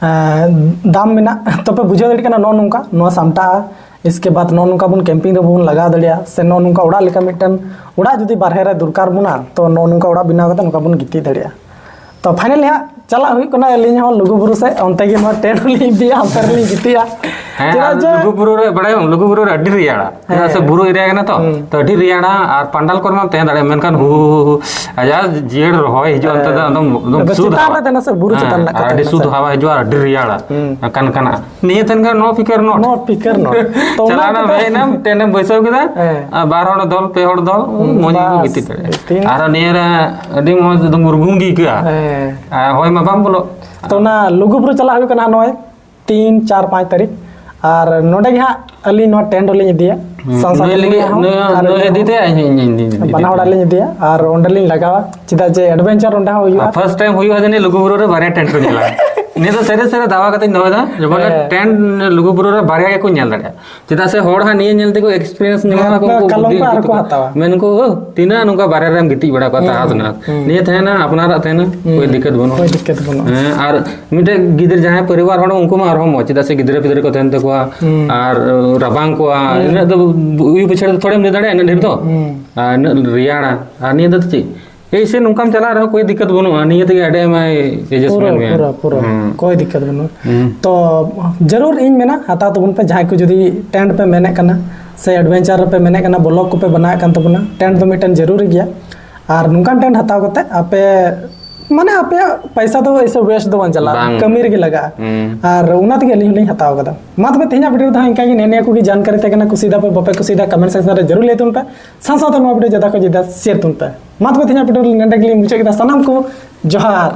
ᱮᱸ, ᱫᱟᱢ ᱢᱮᱱᱟᱜ, ᱛᱚᱵᱮ ᱵᱩᱡᱷᱟᱹᱣ ᱫᱟᱲᱮᱭᱟᱜ ᱠᱟᱱᱟ ᱱᱚᱜᱼᱚ ᱱᱚᱝᱠᱟ ᱱᱚᱣᱟ ᱥᱟᱢᱴᱟᱜᱼᱟ᱾ ᱤᱥᱠᱮ ᱵᱟᱫ ᱱᱚᱜᱼᱚ ᱱᱚᱝᱠᱟ ᱵᱚᱱ ᱠᱮᱢᱯᱤᱝ ᱨᱮᱵᱚᱱ ᱞᱟᱜᱟᱣ ᱫᱟᱲᱮᱭᱟᱜᱼᱟ, ᱥᱮ ᱱᱚᱜᱼᱚ ᱱᱚᱝᱠᱟ ᱚᱲᱟᱜ ᱞᱮᱠᱟ ᱢᱤᱫᱴᱮᱱ ᱚᱲᱟᱜ ᱡᱩᱫᱤ ᱵᱟᱨᱦᱮ ᱨᱮ ᱫᱚᱨᱠᱟᱨ ᱵᱚᱱᱟ, ᱛᱚ ᱱᱚᱜᱼᱚ ᱱᱚᱝᱠᱟ ᱚᱲᱟᱜ ᱵᱮᱱᱟᱣ ᱠᱟᱛᱮ ᱱᱚᱝᱠᱟ ᱵᱚᱱ ᱜᱤᱛᱤᱡ ᱫᱟᱲᱮᱭᱟᱜᱼᱟ᱾ ᱛᱚ ᱯᱷᱟᱭᱱᱟᱞᱤ ᱦᱟᱸᱜ ᱪᱟᱞᱟᱜ ᱦᱩᱭᱩᱜ ᱠᱟᱱᱟ ᱟᱹᱞᱤᱧ ᱦᱚᱸ ᱞᱩᱜᱩ ᱵᱩᱨᱩ ᱥᱮᱫ, ᱚᱱᱛᱮ ᱜᱮ ᱱᱚᱣᱟ ᱴᱮᱱᱴ ᱦᱚᱸᱞᱤᱧ ᱤᱫᱤᱭᱟ, ᱚᱱᱛᱮ ᱨᱮᱞᱤᱧ ᱜᱤᱛᱤᱡᱼᱟ᱾ ᱦᱮᱸ, ᱪᱮᱫᱟᱜ ᱟᱨ ᱡᱮ ᱞᱩᱜᱩ ᱵᱩᱨᱩ ᱨᱮ, ᱵᱟᱲᱟᱭᱟᱢ, ᱞᱩᱜᱩ ᱵᱩᱨᱩ ᱨᱮ ᱟᱹᱰᱤ ᱨᱮᱭᱟᱲᱟ᱾ ᱪᱮᱫᱟᱜ ᱥᱮ ᱦᱮᱸ᱾ ᱵᱩᱨᱩ ᱮᱨᱤᱭᱟ ᱠᱟᱱᱟ ᱛᱚ, ᱦᱩᱸ᱾ ᱛᱚ ᱟᱹᱰᱤ ᱨᱮᱭᱟᱲᱟ᱾ ᱟᱨ ᱯᱟᱱᱰᱟᱞ ᱠᱚᱨᱮ ᱢᱟᱢ ᱛᱟᱦᱮᱸ ᱫᱟᱲᱮᱭᱟᱜᱼᱟ, ᱢᱮᱱᱠᱷᱟᱱ ᱦᱩ ᱦᱩ ᱦᱩ, ᱟᱡᱟᱜ ᱡᱤᱭᱟᱹᱲ ᱨᱚᱦᱚᱭ ᱦᱤᱡᱩᱜᱼᱟ, ᱚᱱᱛᱮ ᱫᱚ ᱮᱠᱫᱚᱢ, ᱮᱠᱫᱚᱢ ᱟᱫᱚ ᱥᱩᱫᱷ ᱪᱮᱛᱟᱱ ᱦᱟᱣᱟ᱾ ᱨᱮ ᱛᱟᱦᱮᱱᱟ ᱥᱮ, ᱵᱩᱨᱩ ᱪᱮᱛᱟᱱ ᱦᱮᱸ, ᱨᱮᱱᱟᱜ ᱟᱨ ᱠᱟᱛᱷᱟ ᱟᱹᱰᱤ ᱠᱟᱱᱟ ᱥᱩᱫᱷ ᱥᱮ᱾ ᱦᱟᱣᱟ ᱦᱤᱡᱩᱜᱼᱟ, ᱟᱹᱰᱤ ᱨᱮᱭᱟᱲᱟ᱾ ᱦᱩᱸ᱾ ᱠᱟᱱ ᱠᱟᱱᱟ᱾ ᱱᱤᱭᱟᱹ ᱛᱟᱦᱮᱱ ᱠᱷᱟᱱ no ᱯᱷᱤᱠᱟᱨ not᱾ No ᱯᱷᱤᱠᱟᱨ not᱾ ᱛᱚ ᱚᱱᱟ ᱪᱟᱞᱟᱣ ᱮᱱᱟᱢ, ᱠᱟᱛᱷᱟ ᱦᱮᱡ ᱮᱱᱟᱢ, ᱴᱮᱱᱴ ᱮᱢ ᱵᱟᱹᱭᱥᱟᱹᱣ ᱠᱮᱫᱟ, ᱦᱮᱸ᱾ ᱟᱨ ᱵᱟᱨ ᱦᱚᱲ ᱫᱚᱞ, ᱯᱮ ᱦᱚᱲ ᱫᱚᱞ, ᱢᱚᱡᱽ ᱜᱮᱠᱚ ᱵᱟᱥ, ᱜᱤᱛᱤᱡ ᱫᱟᱲᱮᱭᱟᱜᱼᱟ᱾ ᱛᱤᱱ- ᱟᱨ ᱱᱤᱭᱟᱹ ᱨᱮ ᱟᱹᱰᱤ ᱢᱚᱡᱽ ᱮᱠᱫᱚᱢ ᱩᱨᱜᱩᱢ ᱜᱮ ᱟᱹᱭᱠᱟᱹᱜᱼᱟ᱾ ᱦᱮᱸ᱾ ᱟᱨ ᱦᱚᱭ ᱢᱟ ᱵᱟᱝ ᱵᱚᱞᱚᱜ᱾ ᱛᱚ ᱚᱱᱟ ᱞᱩᱜᱩ ᱵᱩᱨᱩ ᱪᱟᱞᱟᱜ ᱦᱩᱭᱩᱜ ᱠᱟᱱᱟ ᱱᱚᱜᱼᱚᱭ ᱛᱤᱱ, ᱪᱟᱨ, ᱯᱟᱸᱪ ᱛᱟᱹᱨᱤᱠᱷ᱾ ᱟᱨ ᱱᱚᱰᱮ ᱜᱮ ᱦᱟᱸᱜ ᱟᱹᱞᱤᱧ ᱱᱚᱣᱟ ᱴᱮᱱᱴ ᱦᱚᱸᱞᱤᱧ ᱤᱫᱤᱭᱟ᱾ ᱦᱩᱸ, ᱥᱟᱶ ᱥᱟᱶᱛᱮ ᱱᱩᱭ ᱞᱟᱹᱜᱤᱫ, ᱱᱩᱭᱟᱜ ᱦᱚᱸ ᱱᱩᱭ, ᱟᱨ ᱱᱩᱭ ᱤᱧᱟᱹᱜ ᱤᱫᱤ ᱦᱚᱸ᱾ ᱛᱮ ᱤᱧ, ᱤᱧ, ᱤᱧ, ᱤᱧ, ᱤᱧ, ᱵᱟᱱᱟ ᱦᱚᱲᱟᱜ ᱞᱤᱧ ᱤᱫᱤᱭᱟ ᱟᱨ ᱚᱸᱰᱮ ᱞᱤᱧ ᱞᱟᱜᱟᱣᱟ, ᱪᱮᱫᱟᱜ ᱡᱮ adventure ᱚᱸᱰᱮ ᱦᱚᱸ ᱦᱩᱭᱩᱜᱼᱟ᱾ ᱯᱷᱟᱨᱥᱴ ᱴᱟᱭᱤᱢ ᱦᱩᱭᱩᱜᱼᱟ ᱡᱟᱹᱱᱤᱡ ᱞᱩᱜᱩ ᱵᱩᱨᱩ ᱨᱮ ᱵᱟᱨᱭᱟ ᱴᱮᱱᱴ ᱠᱚ ᱧᱮᱞᱟ᱾ ᱱᱤᱭᱟᱹ ᱫᱚ ᱥᱟᱹᱨᱤ ᱥᱟᱹᱨᱤ ᱫᱟᱣᱟ ᱠᱟᱛᱮᱧ ᱫᱚᱦᱚᱭᱮᱫᱟ, ᱡᱮᱢᱚᱱ ᱦᱮᱸ᱾ ᱴᱮᱱᱴ ᱞᱩᱜᱩ ᱵᱩᱨᱩ ᱨᱮ ᱵᱟᱨᱭᱟ ᱜᱮᱠᱚ ᱧᱮᱞ ᱫᱟᱲᱮᱭᱟᱜᱼᱟ᱾ ᱪᱮᱫᱟᱜ ᱥᱮ ᱦᱚᱲ ᱦᱟᱸᱜ ᱱᱤᱭᱟᱹ ᱧᱮᱞ ᱛᱮᱠᱚ ᱮᱠᱥᱯᱤᱨᱤᱭᱮᱱᱥ ᱧᱟᱢᱟ, ᱦᱮᱸ, ᱟᱠᱚ ᱠᱚ ᱠᱟᱞᱚᱢ ᱵᱩᱫᱽᱫᱷᱤ ᱠᱚ ᱟᱨ ᱦᱤᱡᱩᱜ ᱠᱚ ᱛᱟᱠᱚᱣᱟ᱾ ᱦᱟᱛᱟᱣᱟ᱾ ᱢᱮᱱ ᱠᱚ, "ᱳ, ᱛᱤᱱᱟᱹᱜ ᱱᱚᱝᱠᱟ ᱵᱟᱨᱭᱟ ᱨᱮᱢ ᱜᱤᱛᱤᱡ ᱵᱟᱲᱟ ᱠᱚᱜᱼᱟ, ᱦᱩᱸ, ᱛᱟᱦᱟᱥ ᱱᱟᱥ?" ᱦᱩᱸ᱾ ᱱᱤᱭᱟᱹ ᱛᱟᱦᱮᱱᱟ, ᱟᱯᱱᱟᱨᱟᱜ ᱛᱟᱦᱮᱱᱟ, ᱦᱩᱸ᱾ ᱠᱳᱭ ᱫᱤᱠᱠᱟᱛ ᱵᱟᱹᱱᱩᱜᱼᱟ᱾ ᱠᱳᱭ ᱫᱤᱠᱠᱟᱛ ᱵᱟᱹᱱᱩᱜᱼᱟ᱾ ᱦᱮᱸ, ᱟᱨ ᱢᱤᱫᱴᱮᱡ ᱜᱤᱫᱽᱨᱟᱹ ᱡᱟᱦᱟᱸᱭ ᱯᱚᱨᱤᱵᱟᱨ ᱦᱚᱲ, ᱩᱱᱠᱩ ᱢᱟ ᱟᱨᱦᱚᱸ ᱢᱚᱡᱽ, ᱪᱮᱫᱟᱜ ᱥᱮ ᱜᱤᱫᱽᱨᱟᱹ ᱯᱤᱫᱽᱨᱟᱹ ᱠᱚ ᱛᱟᱦᱮᱱ ᱛᱟᱠᱚᱣᱟ, ᱦᱩᱸ᱾ ᱟᱨ ᱨᱟᱵᱟᱝ ᱠᱚᱜᱼᱟ, ᱦᱩᱸ᱾ ᱤᱱᱟᱹᱜ ᱫᱚ ᱩᱭᱩ ᱯᱤᱪᱷᱟᱹ ᱫᱚ ᱛᱷᱚᱲᱮᱢ ᱞᱟᱹᱭ ᱫᱟᱲᱮᱭᱟᱜᱼᱟ, ᱤᱱᱟᱹᱜ ᱰᱷᱮᱨ ᱫᱚ᱾ ᱦᱩᱸ᱾ ᱟᱨ ᱤᱱᱟᱹᱜ ᱨᱮᱭᱟᱲᱟ, ᱟᱨ ᱱᱤᱭᱟᱹ ᱫᱚ ᱪᱮᱫ? ᱮᱭ ᱥᱮ ᱱᱚᱝᱠᱟᱢ ᱪᱟᱞᱟᱜ ᱨᱮᱦᱚᱸ ᱠᱳᱭ ᱫᱤᱠᱠᱟᱛ ᱵᱟᱹᱱᱩᱜᱼᱟ, ᱱᱤᱭᱟᱹ ᱛᱮᱜᱮ ᱟᱹᱰᱤ ᱟᱭᱢᱟᱭ adjustment ᱯᱩᱨᱟᱹ, ᱢᱮᱭᱟ᱾ ᱯᱩᱨᱟᱹ, ᱯᱩᱨᱟᱹ᱾ ᱦᱩᱸ᱾ ᱠᱳᱭ ᱫᱤᱠᱠᱟᱛ ᱵᱟᱹᱱᱩᱜᱼᱟ᱾ ᱦᱩᱸ᱾ ᱛᱚ ᱡᱟᱹᱨᱩᱲ ᱤᱧ ᱢᱮᱱᱟ, ᱦᱟᱛᱟᱣ ᱛᱟᱵᱚᱱ ᱯᱮ, ᱡᱟᱦᱟᱸᱭ ᱠᱚ ᱡᱩᱫᱤ ᱴᱮᱱᱴ ᱯᱮ ᱢᱮᱱᱮᱫ ᱠᱟᱱᱟ ᱥᱮ adventure ᱨᱮᱯᱮ ᱢᱮᱱᱮᱫ ᱠᱟᱱᱟ, ᱵᱞᱚᱠ ᱠᱚᱯᱮ ᱵᱮᱱᱟᱣᱮᱫ ᱠᱟᱱ ᱛᱟᱵᱚᱱᱟ, ᱴᱮᱱᱴ ᱫᱚ ᱢᱤᱫᱴᱮᱱ ᱡᱟᱹᱨᱩᱨᱤ ᱜᱮᱭᱟ᱾ ᱟᱨ ᱱᱚᱝᱠᱟᱱ ᱴᱮᱱᱴ ᱦᱟᱛᱟᱣ ᱠᱟᱛᱮ ᱟᱯᱮ, ᱢᱟᱱᱮ, ᱟᱯᱮᱭᱟᱜ ᱯᱚᱭᱥᱟ ᱫᱚ ᱮᱭᱥᱮ waste ᱫᱚ ᱵᱟᱝ ᱪᱟᱞᱟᱜᱼᱟ, ᱵᱟᱝ᱾ ᱠᱟᱹᱢᱤ ᱨᱮᱜᱮ ᱞᱟᱜᱟᱜᱼᱟ᱾ ᱦᱩᱸ᱾ ᱟᱨ ᱚᱱᱟ ᱛᱮᱜᱮ ᱟᱹᱞᱤᱧ ᱦᱚᱸᱞᱤᱧ ᱦᱟᱛᱟᱣ ᱠᱟᱫᱟ᱾ ᱢᱟ ᱛᱚᱵᱮ, ᱛᱮᱦᱮᱧᱟᱜ ᱵᱷᱤᱰᱤᱭᱳ ᱫᱚ ᱦᱟᱸᱜ ᱤᱱᱠᱟ ᱜᱮ᱾ ᱱᱮᱜᱼᱮ ᱱᱤᱭᱟᱹ ᱠᱚᱜᱮ ᱡᱟᱱᱠᱟᱨᱤ ᱛᱟᱦᱮᱸ ᱠᱟᱱᱟ᱾ ᱠᱩᱥᱤᱭᱟᱫᱟ ᱯᱮ, ᱵᱟᱯᱮ ᱠᱩᱥᱤᱭᱟᱫᱟ, ᱠᱚᱢᱮᱱᱴ ᱥᱮᱠᱥᱚᱱ ᱨᱮ ᱡᱟᱹᱨᱩᱲ ᱞᱟᱹᱭ ᱛᱟᱵᱚᱱ ᱯᱮ᱾ ᱥᱟᱶ ᱥᱟᱶᱛᱮ ᱱᱚᱣᱟ ᱵᱷᱤᱰᱤᱭᱳ ᱡᱟᱫᱟ ᱠᱷᱚᱱ ᱡᱟᱫᱟ ᱥᱮᱭᱟᱨ ᱛᱟᱵᱚᱱ ᱯᱮ᱾ ᱢᱟ ᱛᱚᱵᱮ, ᱛᱮᱦᱮᱧᱟᱜ ᱵᱷᱤᱰᱤᱭᱳ ᱱᱚᱸᱰᱮ ᱜᱮᱞᱤᱧ ᱢᱩᱪᱟᱹᱫ ᱠᱮᱫᱟ᱾ ᱥᱟᱱᱟᱢ ᱠᱚ ᱡᱚᱦᱟᱨ᱾